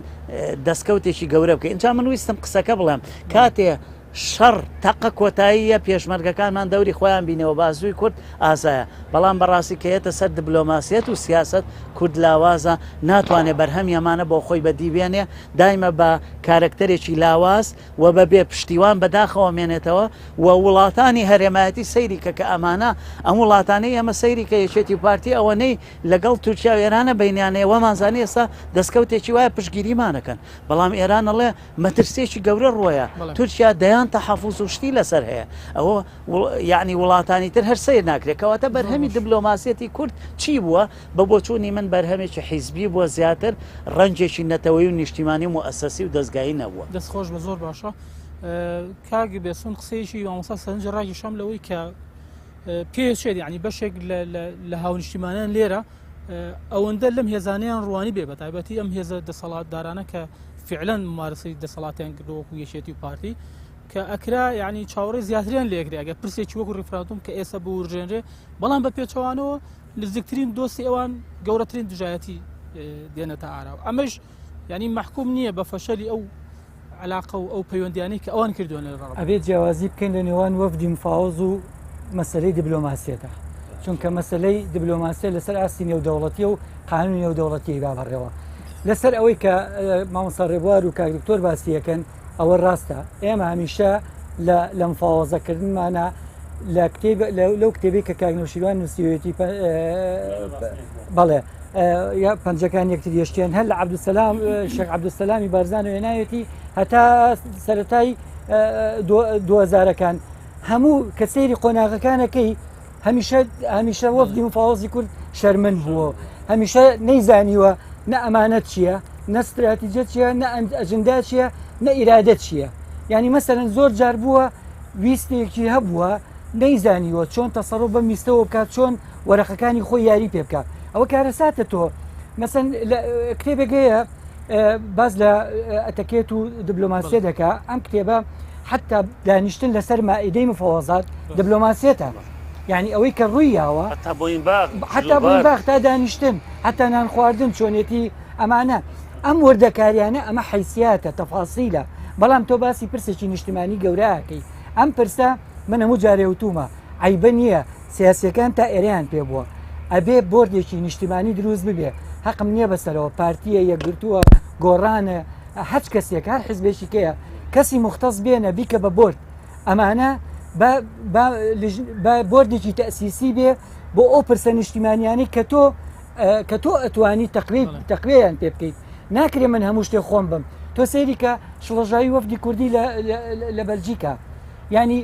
دەستکەوتێکی گەورە بکەین ئینجا من ویستم قسەکە بڵێم کاتێ شەڕ تەقە کۆتاییە پێشمەرگەکانمان دەوری خۆیان بینەوە بازووی کورد ئازایە بەڵام بەڕاستی کە یەتە سەر دبلۆماسیەت و سیاست کورد لاوازە ناتوانێت بەرهەمی ئەمانە بۆ خۆی بەدی بێنێ دایمە بە کارەکتەرێکی لاواز و بە بێ پشتیوان بەداخەوە مێنێتەوە و وڵاتانی هەرێمایەتی سەیری کە کە ئەمانە ئەم وڵاتانەی ئێمە سەیری کە یەکێتی و پارتی ئەوەنەی لەگەڵ تورکیا و ئێرانە بینیان هەیە وامان زانی ئێستا دەستکەوتێکی وایە پشتگیریمانەکەن بەڵام ئێران ئەڵێ مەترسیەکی گەورە ڕۆیە تورکیا دەیان تەحەفوز و شتی لەسەر هەیە ئەوە یعنی وڵاتانی تر هەر سەیر ناکرێت کەواتە بەرهەمی دبلۆماسیەتی کورد چی بووە بە بۆچوونی من بەرهەمێکی حیزبی بووە زیاتر ڕەنگێکی نەتەوەیی و نیشتیمانی و موئەسەسی و دەزگایی نەبووە. دەست خۆش بە زۆر باشە کاک بێسون قسەیەکی مامۆستا سەرنجی ڕاکێشام لەوەی کە پێچێت یعنی بەشێک لە هاونیشتیمانیان لێرە ئەوەندە لەم هێزانیان ڕوانی بێ بە تایبەتی ئەم هێزە دەسەڵاتدارانە کە فعلەن ممارەسەی دەسەڵاتیان کردووە وەکو یەکێتی و پارتی کە ئەکرا یعنی چاوەڕێ زیاتریان لێکرێ ئەگەر پرسێکی وەکو ڕیفراندۆم کە ئێستا بورژێنرێ بەڵام بە پێچەوانەوە نزیکترین دۆستی ئەوان گەورەترین دژایەتی دێنێتە ئاراوە ئەمەش یعنی مەحکوم نییە بە فەشەلی ئەو علاقە و ئەو پەیوەندیانەی کە ئەوان کردووە لە ئەبێت جیاوازی بکەین لە نێوان وەفدی مفاوەز و مەسلەی دیبلۆماسیەتە چونکە مەسلەی دیبلۆماسیە لەسەر ئاستی نێودەوڵەتیە و قانونی نێودەوڵەتی با بەڕێوە لەسەر ئەوەی کە مامۆستا ڕێبوار و کاک دکتۆر باسیەکەن ئەوە ڕاستە ئێمە هەمیشە لە لە مفاوەزەکردنمانە لە کتێب لەو کتێبی کە کاک نەوشیروان نووسیوێتی بەڵێ پەنجەکان یەکتر یشتیان هەر لە عبدسلام شێخ عبدسەلامی بارزان وێنایەتی هەتا سەتای دوهزارەکان هەموو کە سەیری قۆناغەکانەکەی هەمیشە هەمیشە وەفدی مفاوەزی کورد شەرمن بووە هەمیشە نەیزانیوە نە ئەمانەت چییە نە ستراتیجە چییە نە ئەجندا چییە نە ئیرادە چییە یعنی مەسەرەن زۆر جار بووە ویستێکی هەبووە نەیزانیوە چۆن تەسەڕۆ بەم ویستەوە بکات چۆن وەرەقەکانی خۆی یاری پێ بکات ئەوە کارەساتە تۆ مەسەن کتێبێک هەیە باز لە ئەتەکێت و دبلۆماسیە دەکا ئەم کتێبە حتا دانیشتن لەسەر مائیدەی مفەوەزات دبلۆماسیەتە یعنی ئەوەی کە ڕووی یاوە حتا بۆین باخ تا دانیشتن حتا نان خواردن چۆنێتی ئەمانە ئەم وردەکاریانە ئەمە حیسیاتە تەفاسیلە بەڵام تۆ باسی پرسێکی نیشتمانی گەورەکەی ئەم پرسە من هەموو جارێ وتومە عیبە نییە. سیاسیەکان تا ئێرەیان پێ بووە ئەبێ بۆردێکی نیشتیمانی دروست ببێ حەقم نییە بەسەرەوە پارتیە یەکگرتووە گۆڕانە هەچ کەسێک هەر حزبێکی کەیە کەسی مختص بێنە بیکە بە بۆرد ئەمانە بە بۆردێکی تەسیسی بێ بۆ ئەو پرسە نیشتیمانیانی کە تۆ کە تۆ ئەتوانی تەقوی تەقویان پێ بکەیت ناکرێ من هەموو شتێ خۆم بم تۆ سەیری کە شڵەژاوی وەفدی کوردی لە بەلجیکا ینی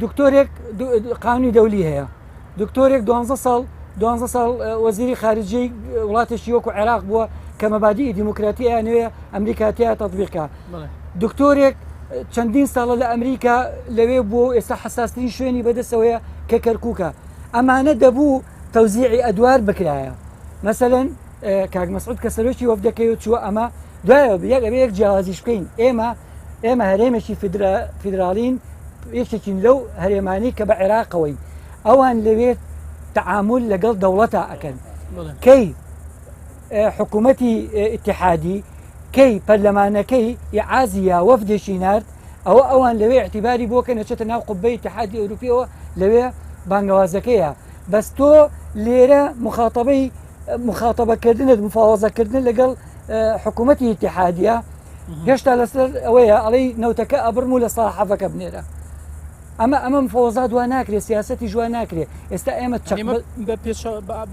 دکتۆرێک قانونی دەولی هەیە دکتۆرێک دوانزە ساڵ دوانزە ساڵ وەزیری خارجی وڵاتێکی وەکو عێراق بووە کە مەبادی دیموکراتی ئەیانەوێ ئەمریکا تیا تەطبیقە دکتۆرێک چەندین ساڵە لە ئەمریکا لەوێ بووە و ئێستا حساسترین شوێنی بەدەستەوەیە کە کەرکووکە ئەمانە دەبوو تەوزیعی ئەدوار بکرایە مەسەلەن کاک مەسعود کە سەرۆکی وەفدەکەی و چووە ئەمە دوایەوە یەک ئەبێ یەک جیاوازیش بکەین ئێمە ئێمە هەرێمێکی فیدراڵین یەکێکین لەو هەرێمانی کە بە عێراقەوەین ئەوان لەوێ تعامل لەگەڵ دەوڵەتا ئەکەن کەی حکوومەتی ئیتحادی کەی پەرلەمانەکەی ئیعازی یا وەفدێکی نارد ئەوە ئەوان لەوێ اعتیباری بۆ کە نەچێتە ناو قوبەی ئیتحادی ئەوروپیەوە لەوێ بانگەوازەکەیە بەس تۆ لێرە مخاتەبەی مخاتەبەکردنت مفاوەزەکردن لەگەڵ حکوومەتی ئیتحادیە هێشتا لەسەر ئەوەیە ئەڵەی نەوتەکە ئەبرم و لە ساحەفەکە بنێرە ئەمە ئەمە مفەوەزات وا ناکرێت سیاسەتی ژوا ناکرێت ئێستا ئێمە چەک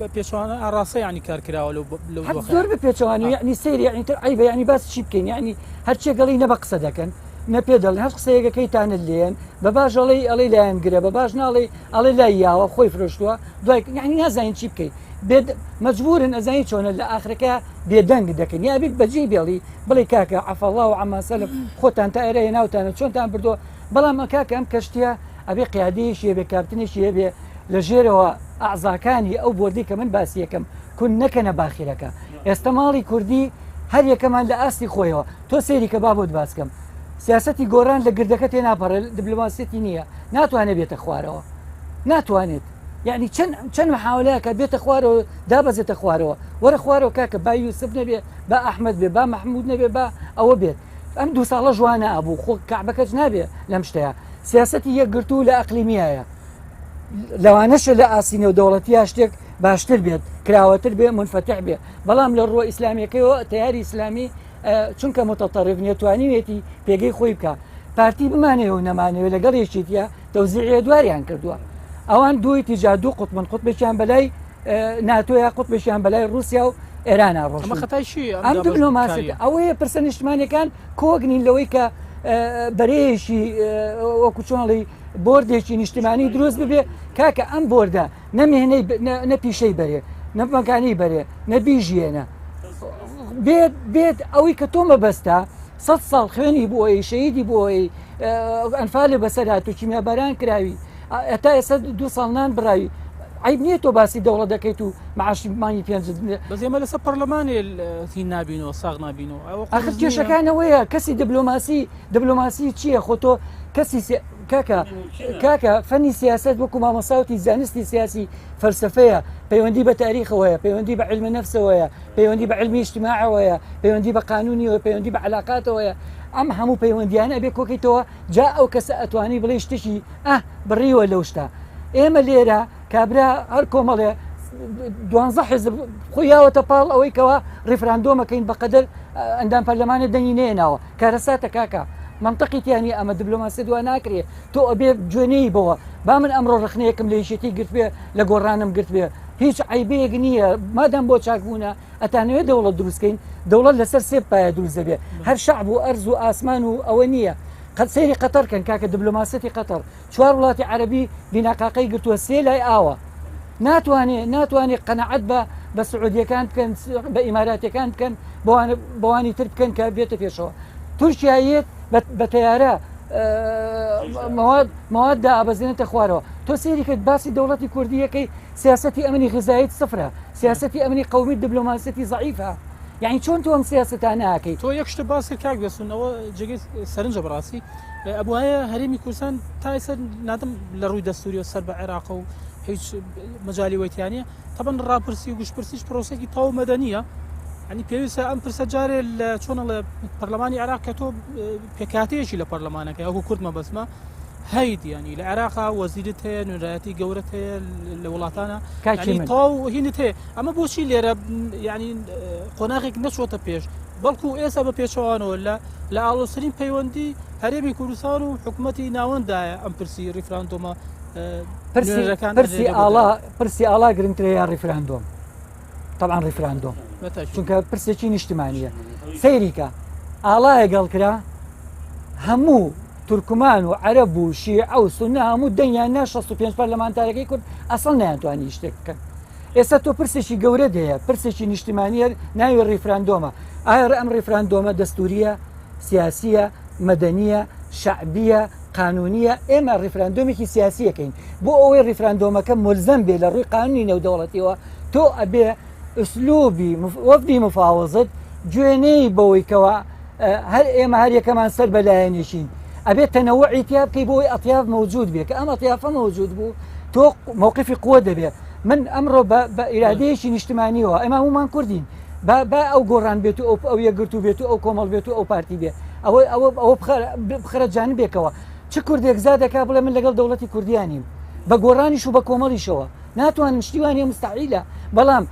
بە پێچوانە ئاڕاستە ینی کار کراوە لەو زۆر بە پێچوانی یعنی سەیری یعنی تر عیبە یعنی باس چی بکەین یعنی هەرچێ گەڵی نە بە قسە دەکەن نە پێ دەڵێن هەر قسەیەکەکەیتانت لێن بە باش ئەڵێی ئەڵێی لایەنگرە بە باش ناڵێی ئەڵێ لای یاوە خۆی فرۆشتووە دوای یعنی نازانین چی بکەیت بێت مەجبورن ئەزانی چۆنە لە ئاخرەکە بێدەنگ دەکەن یا بێت بەجێ بێڵی بڵێ کاکە عەفەڵا و عەما سەلف خۆتان تا ئێرە هێناوتانە چۆنتان بردووە بەڵام کاکە ئەم کەشتیە ئەبێ قیادەیەکی هەبێ کاپتنێکی هەبێ لە ژێرەوە ئەعزاکانی ئەو بۆردی کە من باسی یەکەم کون نەکەنە باخیرەکە ئێستا ماڵی کوردی هەر یەکەمان لە ئاستی خۆیەوە تۆ سەیری کە با بۆت باس کەم سیاسەتی گۆران لە گردەکە تێناپەڕێ دبلۆماسیەتی نییە ناتوانێت بێتە خوارەوە ناتوانێت یعنی چەند چەند محاولەیەکە بێتە خوارەوە دابەزێتە خوارەوە وەرە خوارەوە کاکە با یوسف نەبێ با ئەحمد بێ با مححمود نەبێ با ئەوە بێت ئەم دوو ساڵە ژوانە ئەبوو خۆ کەعبەکەش نابێ لەم شتەیە سیاسەتی یەکگرتوو لە ئەقلیمیایە لەوانەشە لە ئاستی نێودەوڵەتیا شتێک باشتر بێت کراوەتر بێ منفتح بێ بەڵام لە ڕووە ئیسلامیەکەیەوە تیاری ئیسلامی چونکە متطرف نیە توانیوێتی پێگەی خۆی بکە پارتی بمانەوە و نەمانەوە لەگەڵ یەکێتیە تەوزیعی دوواریان کردووە ئەوان دووی تیجا دوو قوتبن قوتبێکیان بەلای ناتۆیا قوتبێکیان بەلای رووسیا و ئێرانە ڕۆژ ئەم دبلۆماسی ئەوەیە پرسە نیشتمانەکان کۆک نین لەوەی کە بەرەیەکی وەکو چۆنڵی بۆردێکی نیشتمانی دروست ببێ کاکە ئەم بۆردە نە مهنەی نە پیشەی بەرێ نە مەکانی بەرێ نە بیژیێنە بێت بێت ئەوەی کە تۆ مەبەستە سە ساڵ خوێنی بۆی شەیدی بۆی ئەنفالێ بەسەر هات و کیمیاباران کراوی ئەتا ئێستا دو ساڵ نان بڕاوی عیب نییە تۆ باسی دەوڵەت دەکەیت و معاشی مانگی پێنج بەس ئێمە لەسەر پەرلەمانێ هین نابینەوە ساغ نابینەوە ئەخر کێشەکانەوەیە کەسی دبلۆماسی دبلۆماسی چییە خۆ تۆ کەسی کاکە کاکە فەنی سیاست وەکو مامۆساوتی زانستی سیاسی فەلسفەیە پەیوەندی بە تاریخەوەیە پەیوەندی بە علم نفسەوەیە پەیوەندی بە علمی اجتماعەوەیە پەیوەندی بە قانونیەوە پەیوەندی بە علاقاتەوەیە ئەم هەموو پەیوەندیانە ئەبێ کۆکەیتەوە جا ئەو کەسە ئەتوانی بڵێ شتێکی ئە بڕیوە لەو شتە ئێمە لێرە کابرا هەر کۆمەڵێ دوانزە حزب خۆی یاوەتە پاڵ ئەوەی کەوا ڕیفراندۆمەکەین بەقەدەر ئەندام پەرلەمانە دەنگی نێناوە کارەساتە کاکە منطقی تیانی ئەمە دبلۆماسی دوا ناکرێ تۆ ئەبێ جوێنەی بەوە با من ئەمڕۆ ڕخنەیەکم لە یەکێتی گرتبێ لە گۆڕانم گرتبێ هیچ عیبەیەک نییە مادام بۆ چاکبوونە ئەتانەوێت دەوڵەت دروستکەین دەوڵەت لەسەر سێ پایە دروست دەبێ هەر شعب و ئەرز و ئاسمان و ئەوە نییە قەت سەیری قەتەر کەن کاکە دبلۆماسیەتی قەتەر چوار وڵاتی عەربی بیناقاقەی گرتووە سێ لای ئاوە ناتوانێ ناتوانێ قەنەعەت بە بە سعودیەکان بکەن بە ئیماراتەکان بکەن بەوانی تر بکەن کە بێتە پێشەوە تورکیا یەت بە تەیارە مواد مواد دابەزێنێتە خوارەوە تۆ سەیری کرد باسی دەوڵەتی کوردیەکەی سیاستی ئەمنی غزایت سفرە سیاستی ئەمنی قومی دیبلۆماسیەتی زعیفە یعنی چۆن تۆ ئەم سیاستانە ئەکەیت تۆ یەک شتە باس کرد کاک بێسون ئەوە جێگەی سەرنجە بەڕاستی ئەبوایە هەرێمی کوردستان تا ئێستا نادەم لە ڕووی دەستوریەوە سەر بە عێراقە و هیچ مەجالی وەیتیانە تەبەن ڕاپرسی و گشتپرسیش پرۆسێکی تەواو مەدەنیە ئەنی پێویستە ئەم پرسە جارێ لە چۆنەڵێ پەرلەمانی عێراق کە تۆ پێکاتەیەکی لە پەرلەمانەکە ئەو کورد مەبەستمە. هەیت ینی لە عێراقا وەزیرت هەیە نوێنەرایەتی گەورەت هەیە لە وڵاتانە کاکی ینی من. تەواو هینت هەیە ئەمە بۆچی لێرە ینی قۆناغێک نەچۆتە پێش بەڵکو ئێستا بە پێچەوانەوە لە لە ئاڵۆزترین پەیوەندی هەرێمی کوردستان و حکوومەتی ناوەندایە ئەم پرسی ڕیفراندۆمە پرسی نوێنەرەکان پرسی ئەنێرێ بۆ ئاڵا دەرەوە. پرسی ئاڵا گرنگترە یا ڕیفراندۆم تەبعەن ڕیفراندۆم بەتاکید. چونکە پرسێکی نیشتمانیە سەیریکە ئاڵایە گەڵکرا هەموو تورکمان و عەرەب و شیعە و سونە هەموو دەنگیان نا 65 پەرلەمانتارەکەی کورد ئەسڵ نەیانتوانی شتێک بکەن ئێستا تۆ پرسێکی گەورە دەیە پرسێکی نیشتمانیە ناوی ڕیفراندۆمە ئایا ئەم ڕیفراندۆمە دەستوریە سیاسیە مەدەنیە شەعبیە قانونیە ئێمە ڕیفراندۆمێکی سیاسیەکەین بۆ ئەوەی ڕیفراندۆمەکە ملزەم بێ لە ڕووی قانونی نێودەوڵەتیەوە تۆ ئەبێ ئوسلوبی وەفدی مفاوەزت گوێنەی بەوەی کەوا هەر ئێمە هەر یەکەمان سەر بە لایەنێکین ئەبێت تەنەوعی تیا بکەی بۆ ئەوەی ئەطیاف مەوجود بێ کە ئەم ئەطیافە مەوجود بوو تۆ موقفی قووە دەبێت من ئەمڕۆ بە ئیرادەیەکی نیشتمانیەوە ئێمە هەمومان کوردین با با ئەو گۆڕان بێت و ئەو ئەو یەکگرتوو بێت و ئەو کۆمەڵ بێت و ئەو پارتی بێ ئەوە ئەوە ئەوە بخەرە جانبێکەوە چ کوردێک زادەکا بڵێ من لەگەڵ دەوڵەتی کوردیانیم بە گۆڕانیش و بە کۆمەڵیشەوە ناتوانن شتی وانە مستحیلە بەڵام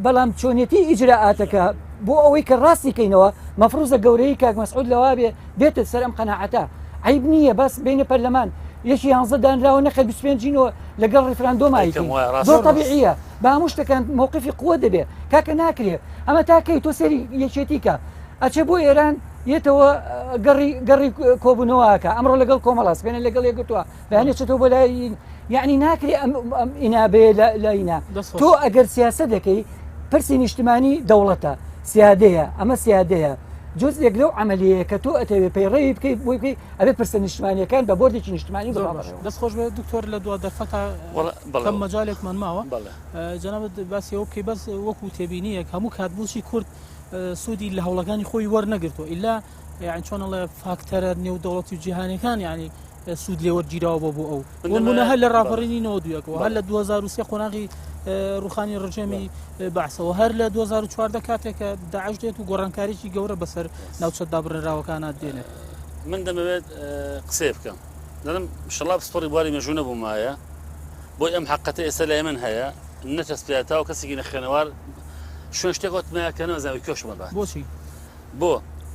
بەڵام چۆنیەتی ئیجرائاتەکە بۆ ئەوەی کە ڕاستی کەینەوە مەفروزە گەورەی کاک مەسعود لەوا بێ بێتە سەر ئەم قەناعەتە عیب نییە بەس بینە پەرلەمان یەکی یانزە دانراوە نەخێر 25 لەگەڵ ڕیفراندۆم ئەیکەم وایە ڕاستە. زۆر طبیعیە بە هەموو شتەکان موقفی قووە دەبێ کاکە ناکرێ ئەمە تاکەی تۆ سەری یەکێتی کە ئەچێ بۆ ئێران یەتەوە گەڕی گەڕی کۆبوونەوەکە ئەمڕۆ لەگەڵ کۆمەڵە سپێنە لەگەڵ یەکگرتووە بەیانی چێتەوە بۆ لای یعنی ناکرێ ئەم ئەم ئینابەیە لە لاینا دەست خۆش. تۆ ئەگەر سیاسە دەکەی پرسی نیشتمانی دەوڵەتە سیادەیە ئەمە سیادەیە جزئێک لەو عملیەیە کە تۆ ئەتەوێ پەیڕەوی بکەی بۆی بکەی ئەبێ پرسە نیشتمانیەکان بە بۆردێکی نیشتمانی زۆر بڕا باش بەڕێوە. دەست خۆش بێت دکتۆر لە دوا دەرفەتا وەڵا بەڵێ کەم مەجالێکمان ماوە بەڵێ جەنابت باسی ئەوە بکەی بەس وەکو تێبینیەک هەموو کات بۆچی کورد سوودی لە هەوڵەکانی خۆی وەرنەگرتووە ئیلا یعنی چۆن ئەڵێ فاکتەرە نێودەوڵەتی و جیهانیەکان یعنی سوود لێ وەرگیراوە بۆ بۆ ئەو بۆ نمونە هەر لە ڕاپەڕینی 91ەوە هەر لە 2003 قۆناغی ڕوخانی ڕژێمی بەعسەوە هەر لە 2014 کاتێک کە داعش دێت و گۆڕانکاریی گەورە بەسەر ناوچە دابڕێنراوەکانە دێنێت. من دەمەوێت قسەیە بکەم دەڵێم شەڵا پسپۆڕی بواری مێژوو نەبوومایە بۆی ئەم حەقەتە ئێستا لای من هەیە نەچەسپێ تاو کەسێکی نەخوێنەوار شوێن شتێک وتمایە کە نەمەزانی کوێشم ئەبات. بۆچی؟ بۆ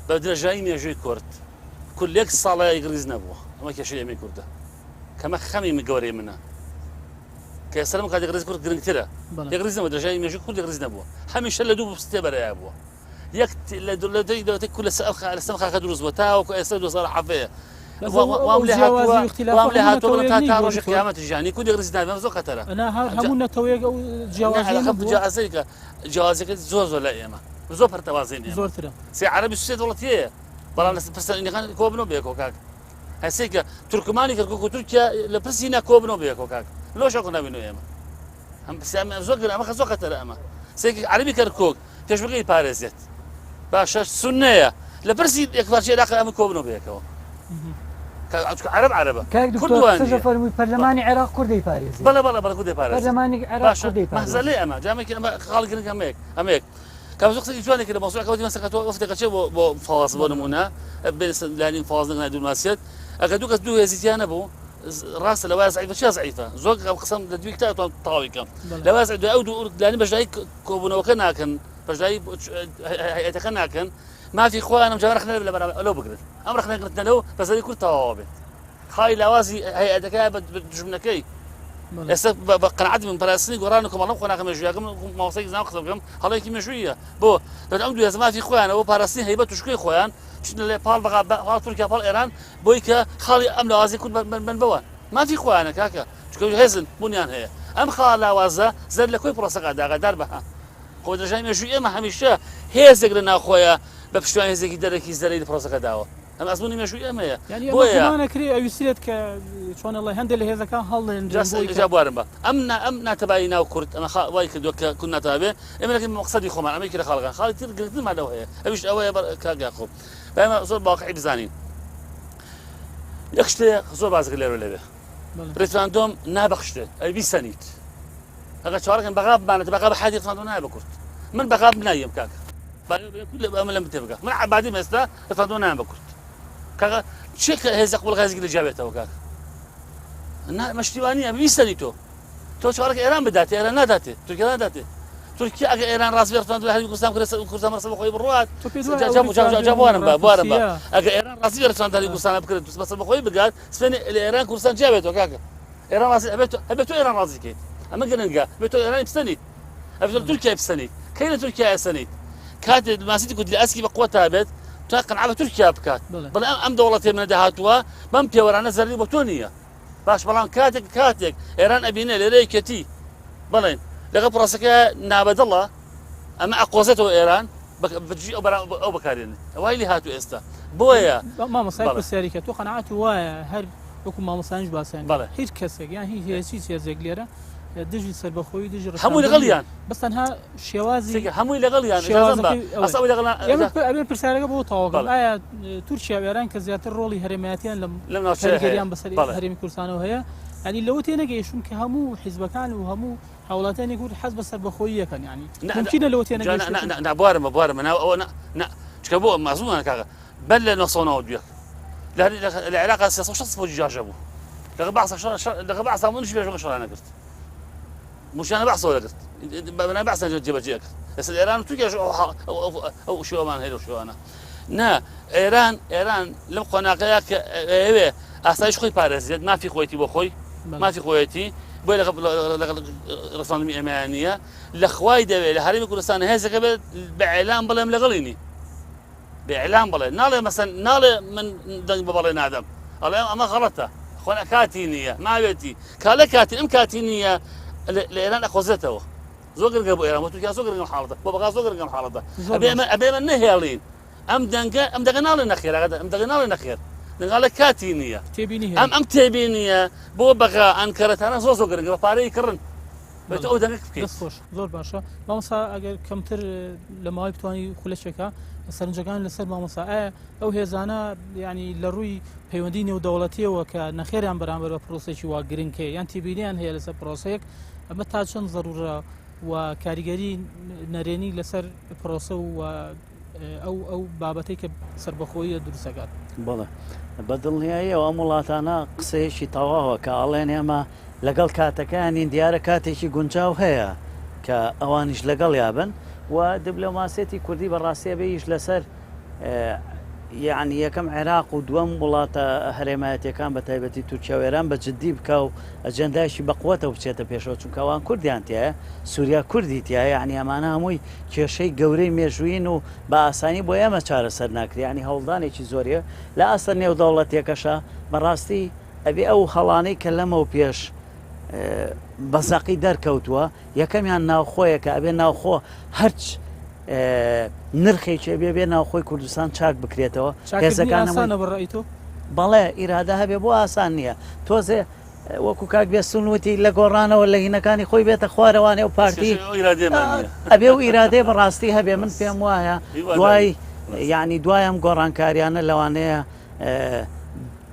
بە درێژایی مێژووی کورد کورد لە یەک ساڵا یەکڕیز نەبووە ئەمە کێشەی ئێمەی کوردە کەمە خەمی من گەورەی منە کە ئێستا لەم کات یەکڕیز کورد گرنگترە یەکڕیز نەبووە درێژایی مێژووی کورد یەکڕیز نەبووە هەمیشە لە دوو سێ بەرەیە بووە یەک لە لە دەی دەوەتە کورد لەسەر ئەم لەسەر خاکە دروست بووە تاوەکو ئێستا 2017 وام لێ هاتووە وام لێ هاتووە بڵێم تا تا ڕۆژی قیامەت ژیانی کورد یەکڕیز نابێ زۆر خەتەرە هەموو نەتەوەیەک ئەو جیاوازی جیاوازیەکە جیاوازیەکە زۆر زۆر لە ئێمە زۆر پەرتەوازین زۆرترە سێ عەرەبی سێ دەوڵەتیەیە بەڵام لەسەر پرسە ئینەکان کۆبنەوە بەیەکەوە کاک هەسێکە تورکمانی کەرکوک و تورکیا لە پرسی نا کۆبنەوە بەیەکەوە کاک لۆ شەق نابینەوە ئێمە هەم پرسیار زۆر گرنگ ئەمە زۆر خەتەرە ئەمە سێکی عەرەبی کەرکوک پێشمەرگەی پارێزێت باشە سوننەیە لە پرسی یەکپارچەی عێراق ئەمە کۆبنەوە بەیەکەوە عەرەب عەرەبە کاک دکتۆر قسەش فەرمووی پەرلەمانی عێراق کوردی پارێزی بەڵێ بەڵێ بەڵێ کوردی پارێزی پەرلەمانی عێراق کوردی پارێزی مەهزەلەی ئەمە جامێکی ئەمە خاڵی گرنگ ئەمەیەک ئەمەیەک کاک قسەی جوانێک لە مەوزوعەکە وتی مەسەکە تۆ وەفدێک ئەچێ بۆ بۆ فاز بۆ نمونە لانی فاز نەگنا دوورماسیەت ئەگەر دوو کەس دوو هێزی تیا نەبوو ڕاستە لە وایە زعیفە چیا زعیفە زۆر ئەم قسەم لە دوی کتاب توان تەواوی کەم لە وایە زعیفە ئەو دوو لانی بەشداری کۆبوونەوەکە ناکەن بەشداری هەیئەتەکە ناکەن مافی خۆیان ئەم جارە ڕەخنە لە بەرامبەر لەو بگرن ئەم ڕەخنە گرتنە لەو بە زەرەری کورد تەواوە بێت خاڵی لاوازی هەیئەتەکە بە دوژمنەکەی ئێستا بە قەناعەت من پاراستنی گۆڕان و کۆمەڵم قۆناغە مێژوویەکەم مامۆستای زانکۆ قسە بکەم هەڵەیەکی مێژوویە بۆ لەبەر ئەم دوو هێزە مافی خۆیانە بۆ پاراستنی هەیبەت و شکۆی خۆیان چونە لێ پاڵ بەغا پاڵ تورکیا پاڵ ئێران بۆی کە خاڵی ئەم لاوازی کورد بن بەوە مافی خۆیانە کاکە چونکە هێزن بوونیان هەیە ئەم خاڵە لاوازە زەر لە کۆی پرۆسەکە داگادار بەها خۆ درێژای مێژووی ئێمە هەمیشە هێزێک لە ناوخۆیە بە پشتیوانی هێزێکی دەرەکی زەرەری لە پرۆسەکە داوە ئەم ئەزموونی مێژووی ئێمەیە. یانی ئەمە بۆیە گومان ئەکرێ ئەویسترێت کە چۆن ئەڵێ هەندێک لە هێزەکان هەڵنێنرێن جا بۆی کە جا بوارم بە ئەم نا ئەم ناتەبایی ناو کورد ئەمە خا وای کردووە کە کورد ناتەبا بێ ئێمە دەکەین بە مەقسەدی خۆمان ئەمە یەکێ لە خاڵەکان خاڵی تر گرنگترمان لەو هەیە ئەویش ئەوەیە بەر کاک یاقوب با ئێمە زۆر واقعی بزانین یەک شتێ زۆر بازگە لێرە لەوێ بەڵێ. ڕیفراندۆم نابەخشرێت ئەی بیسەنیت ئەگەر چاوەڕێکەن بەغا بمانێت بەغا بە حادی ڕیفراندۆم نایە بە کورد من بەغا نایەم کاکە با کورد ئەمە لەم تێبگا من عەبادیم ئێستا ڕیفراندۆم نایەم بە کورد کاکە چێ کە هێزە قبوڵ هێزێکی لە جیابێتەوە کاکە. نا مەشتیوانیە بیسەری تۆ تۆ چاوەڕێکە ئێران بداتێ ئێران ناداتێ تورکیا ناداتێ تورکیا ئەگەر ئێران ڕاست بێت ڕفراندۆم هەرێمی کوردستان بکرێت کوردستان بەسەر بەخۆی بڕوات تۆ پێت وایە جا ئەو جا جا جا ڕیفراندۆم و بوارم بە بوارم بە ڕاپرسییە ئەگەر ئێران ڕازی بێت ڕفراندۆم هەرێمی کوردستان بکرێت بەسەر بەخۆی بگات سپێنێ لە ئێران کوردستان جیا بێتەوە کاکە ئێران ڕازی ئەبێت ئەبێت تۆ ئێران ڕازی کەیت ئەمە گرنگە ئەبێت تۆ ئێرانی بسەنیت ئەبێت تۆ تورکیای بسەنیت کەی لە تورکیا ئەسەنیت کاتێ ماسیتی کوردی ئەسکی بە قوت تا بێت تا قەنعە بە تورکیا بکات بەڵێ. بەڵێ ئەم دەوڵەتێ منە داهاتووە بەم پێوەرانە زەرری بۆ تۆ نییە باش بەڵام کاتێک کاتێک ئێران ئەبینێ لێرە یەکێتی بەڵێن لەگەڵ پرۆسەکە نابەدڵە ئەمە ئەقۆزێتەوە ئێران بەجی ئەو ئەو بەکارێنێ ئەوای لێ هاتوو ئێستا بۆیە مامۆستای پرسیاری کە تۆ قەناعەت وایە هەر وەکو مامۆستایانیش باسیان بەڵێ هیچ کەسێک یان هیچ هیچ هێزێک لێرە دژی سەربەخۆیی دژی هەمووی لەگەڵیان بەس تەنها شێوازی هەمووی لەگەڵیان ئەوەی لەگەڵ ئەبێ پرسیارەکە بۆ تەواو ئایا تورکیا و ئێران کە زیاتر ڕۆڵی هەرێمایەتیان لەم لەم ناوچەیە بەسەر هەرێمی کوردستانەوە هەیە ینی لەوە تێنەگەیشتون کە هەموو حیزبەکان و هەموو هاوڵاتیانی کورد حەز بە سەربەخۆییەکەن ینی ممکنە لەوە تێنەگەیشتون نا بوارمە بوارمە ناو ئەوە نا چکە بۆ مەزمونە کاکە بەر لە 991 لە عێراق 360 فوجی جاشە بوو لەگە بەعس لەگە بەعس منیش پێشمەرگە شەڕیان نەکرد موشیانە بەعسەوە دەکرد بەنای بەعس جێبەجێ کرد ئێستا ئێران و تورکیاش ئەو شێوەمان هەیە لەو شێوانە نا ئێران ئێران لەم قۆناغەیە کە ئەوێ ئاسایش خۆی پارێزێت مافی خۆیتی بۆ خۆی مافی خۆیەتی بۆی لەگەڵ ڕفراندومی ئێمەیان نییە لە خوای دەوێت لە هەرێمی کوردستان هێزەکە بێت بە ئیعلام بڵێم لەگەڵی نی بە ئیعلام بڵێ ناڵێ مەسەن ناڵێ من دەنگ بە بەڵێ نادەم ئەڵێ ئەمە غەڵەتە خۆن کاتی نییە ماوێتی کالە کاتی ئەم کاتی نییە لە ئێران ئەخۆزێتەوە زۆر گرنگە بۆ ئێران بۆ تورکیا زۆر گرنگە حاڵەتە بۆ بەغا زۆر گرنگە حاڵەتە ئەبێ ئەمە ئەبێ ئەمە نەهێڵین ئەم دەنگە ئەم دەنگە ناڵێ نەخێر ئەم دەنگە ناڵێ نەخێر دەنگاڵە کاتی نییە ئەم ئەم تێبینیە بۆ بەغا ئەنکەرەتانە زۆر زۆر گرنگە بە پارەی کڕن بێت ئەو دەنگە بکەیت خۆش زۆر باشە مامۆستا ئەگەر کەمتر لە ماوەی بتوانانی خولەکێکە سەرنجەکان لەسەر مامۆستا ئایا ئەو هێزانە ینی لە ڕووی پەیوەندی نێودەوڵەتیەوە کە نەخێریان بەرامبەر بە پرۆسێکی وا گرنگ هەیە یان تێبینیان هەیە لەسەر پرۆسەیەک ئەمە تا چەند زەرورە و کاریگەری نەرێنی لەسەر پرۆسە و ئەو ئەو بابەتەی کە سەربەخۆییە دروست دەکات. بەڵێ بە دڵنیاییەوە ئەم وڵاتانە قسەیەکی تەواوە کە ئەڵێن ئێمە لەگەڵ کاتەکەیانین دیارە کاتێکی گونجاو هەیە کە ئەوانیش لەگەڵیا بن و دبلۆماسیەتی کوردی بەڕاستی ئەبێ ئیش لەسەر یەعنی یەکەم عێراق و دووەم وڵاتە هەرێمایەتیەکان بە تایبەتی تورکیا و ئێران بە جددی بکا و ئەجێندایشی بە قوەتەوە بچێتە پێشەوە چونکە ئەوان کوردیان تایە سووریا کوردی تایە یعنی ئەمانە هەمووی کێشەی گەورەی مێژوویین و بە ئاسانی بۆ ئێمە چارەسەر ناکرێ یعنی هەوڵدانێکی زۆریە لە ئاستە نێودەوڵەتیەکەشا بەڕاستی ئەبێ ئەو هەڵانەی کە لەمەو پێش بە زەقی دەرکەوتووە یەکەمیان ناوخۆیە کە ئەبێ ناوخۆ هەرچ نرخێکی ئەبێ بێ ناوخۆی کوردستان چاک بکرێتەوە هێزەکان بەڕای تۆ بەڵێ ئیرادە هەبێ بۆ ئاسان نییە تۆزێ وەکو کاک بێستون وتی لە گۆڕانەوە لە هینەکانی خۆی بێتە خوارەوانێ و پارتی ئەبێ و ئیرادەی بەڕاستی هەبێ من پێم وایە دوای یعنی دوایم گۆڕانکاریانە لەوانەیە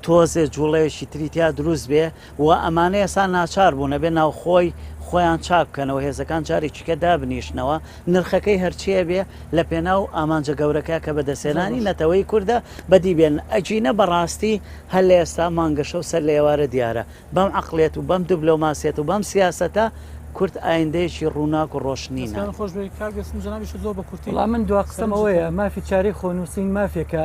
تۆزێ جوڵەیەکی تری تیا دروست بێ و ئەمانە ئێستا ناچار بوون ئەبێ ناوخۆی خۆیان چاک بکەنەوە هێزەکان جارێکی کە دابنیشنەوە نرخەکەی هەرچیە بێ لە پێناو ئامانجە گەورەکە کە بەدەستهێنانی نەتەوەی کوردە بەدی بێن ئەگینە بەڕاستی هەر لە ئێستا مانگەشەو سەر لە ئێوارە دیارە بەم عەقڵیەت و بەم دبلۆماسیەت و بەم سیاسەتە کورد ئایندەیەکی ڕووناک و ڕۆشنی دەستان خۆش بێت کاک بێستون جەنابیشت زۆر بە کورتی. وەڵا من دوا قسەم ئەوەیە مافی چارەی خۆنووسین مافێکە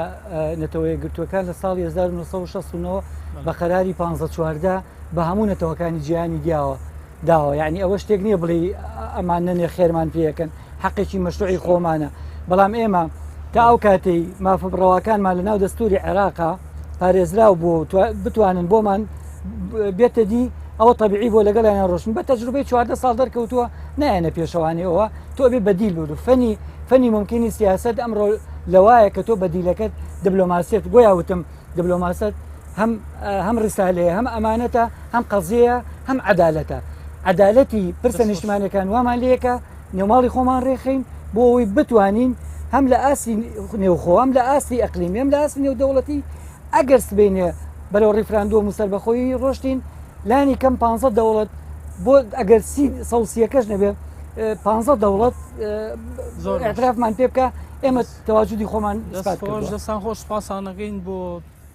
نەتەوە یەکگرتووەکان لە ساڵی 1969 بە قەراری 1514 بە هەموو نەتەوەکانی جیهانی دیاوە داوە یعنی ئەوە شتێک نییە بڵێ ئەمان نەنێ خێرمان پێەکەن حەقێکی مەشروعی خۆمانە بەڵام ئێمە تا ئەو کاتەی مافە بڕەواکانمان لە ناو دەستوری عێراقا پارێزراو بوو بتوانن بۆمان بێتە دی ئەوە طببیعی بۆ لەگەڵیان ڕۆشن بە تەجروبەی 14 ساڵ دەرکەوتووە نایەنە پێشەوانەوە تۆ بێ بەدیل بوو فەنی فەنی ممکنی سیاست ئەمڕۆ لەوایە کە تۆ بەدیلەکەت دبلۆماسیت گۆیا وتم دبلۆماسەت هەم هەم ڕسالەیە هەم ئەمانەتە هەم قەزیەیە هەم عەدالەتە عەدالەتی پرسە نیشتمانەکان وامان لەکە نێوماڵی خۆمان ڕێخین بۆ ئەوەی بتوانین هەم لە ئاستی نێوخۆ هەم لە ئاستی ئەقلیمی هەم لە ئاستی نێودەوڵەتی ئەگەر سبەینێ بەرەو ڕیفراندۆم و سەربەخۆیی ڕۆشتین لانی کەم پ دەوڵەت بۆ ئەگەر سەوسیەکەش نەبێ پ دەوڵەت زۆر اعترافمان پێ بکە ئێمە تەواجودی خۆمان ئیسپات کردووە. دەستان خۆش سپاسانەکەین بۆ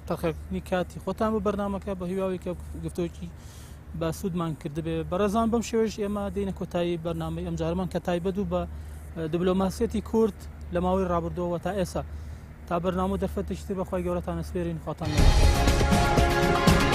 تەرخەکردنی کاتی خۆتان بۆ بەرنامەکە بە هیواوی کە گفتۆکی بە سوودمان کردبێ. بەڕێزان بەم شێوەیەش ئێمە دێینە کۆتایی بەرنامەی ئەمجارەمان کە تایبەت بوو بە دبلۆماسیەتی کورد لە ماوەی ڕابردووەوە تا ئێستا. تا بەرنامە و دەرفەتێکی تر بە خوای گەورەتان ئەسپێرین خواتان لەگەڵ.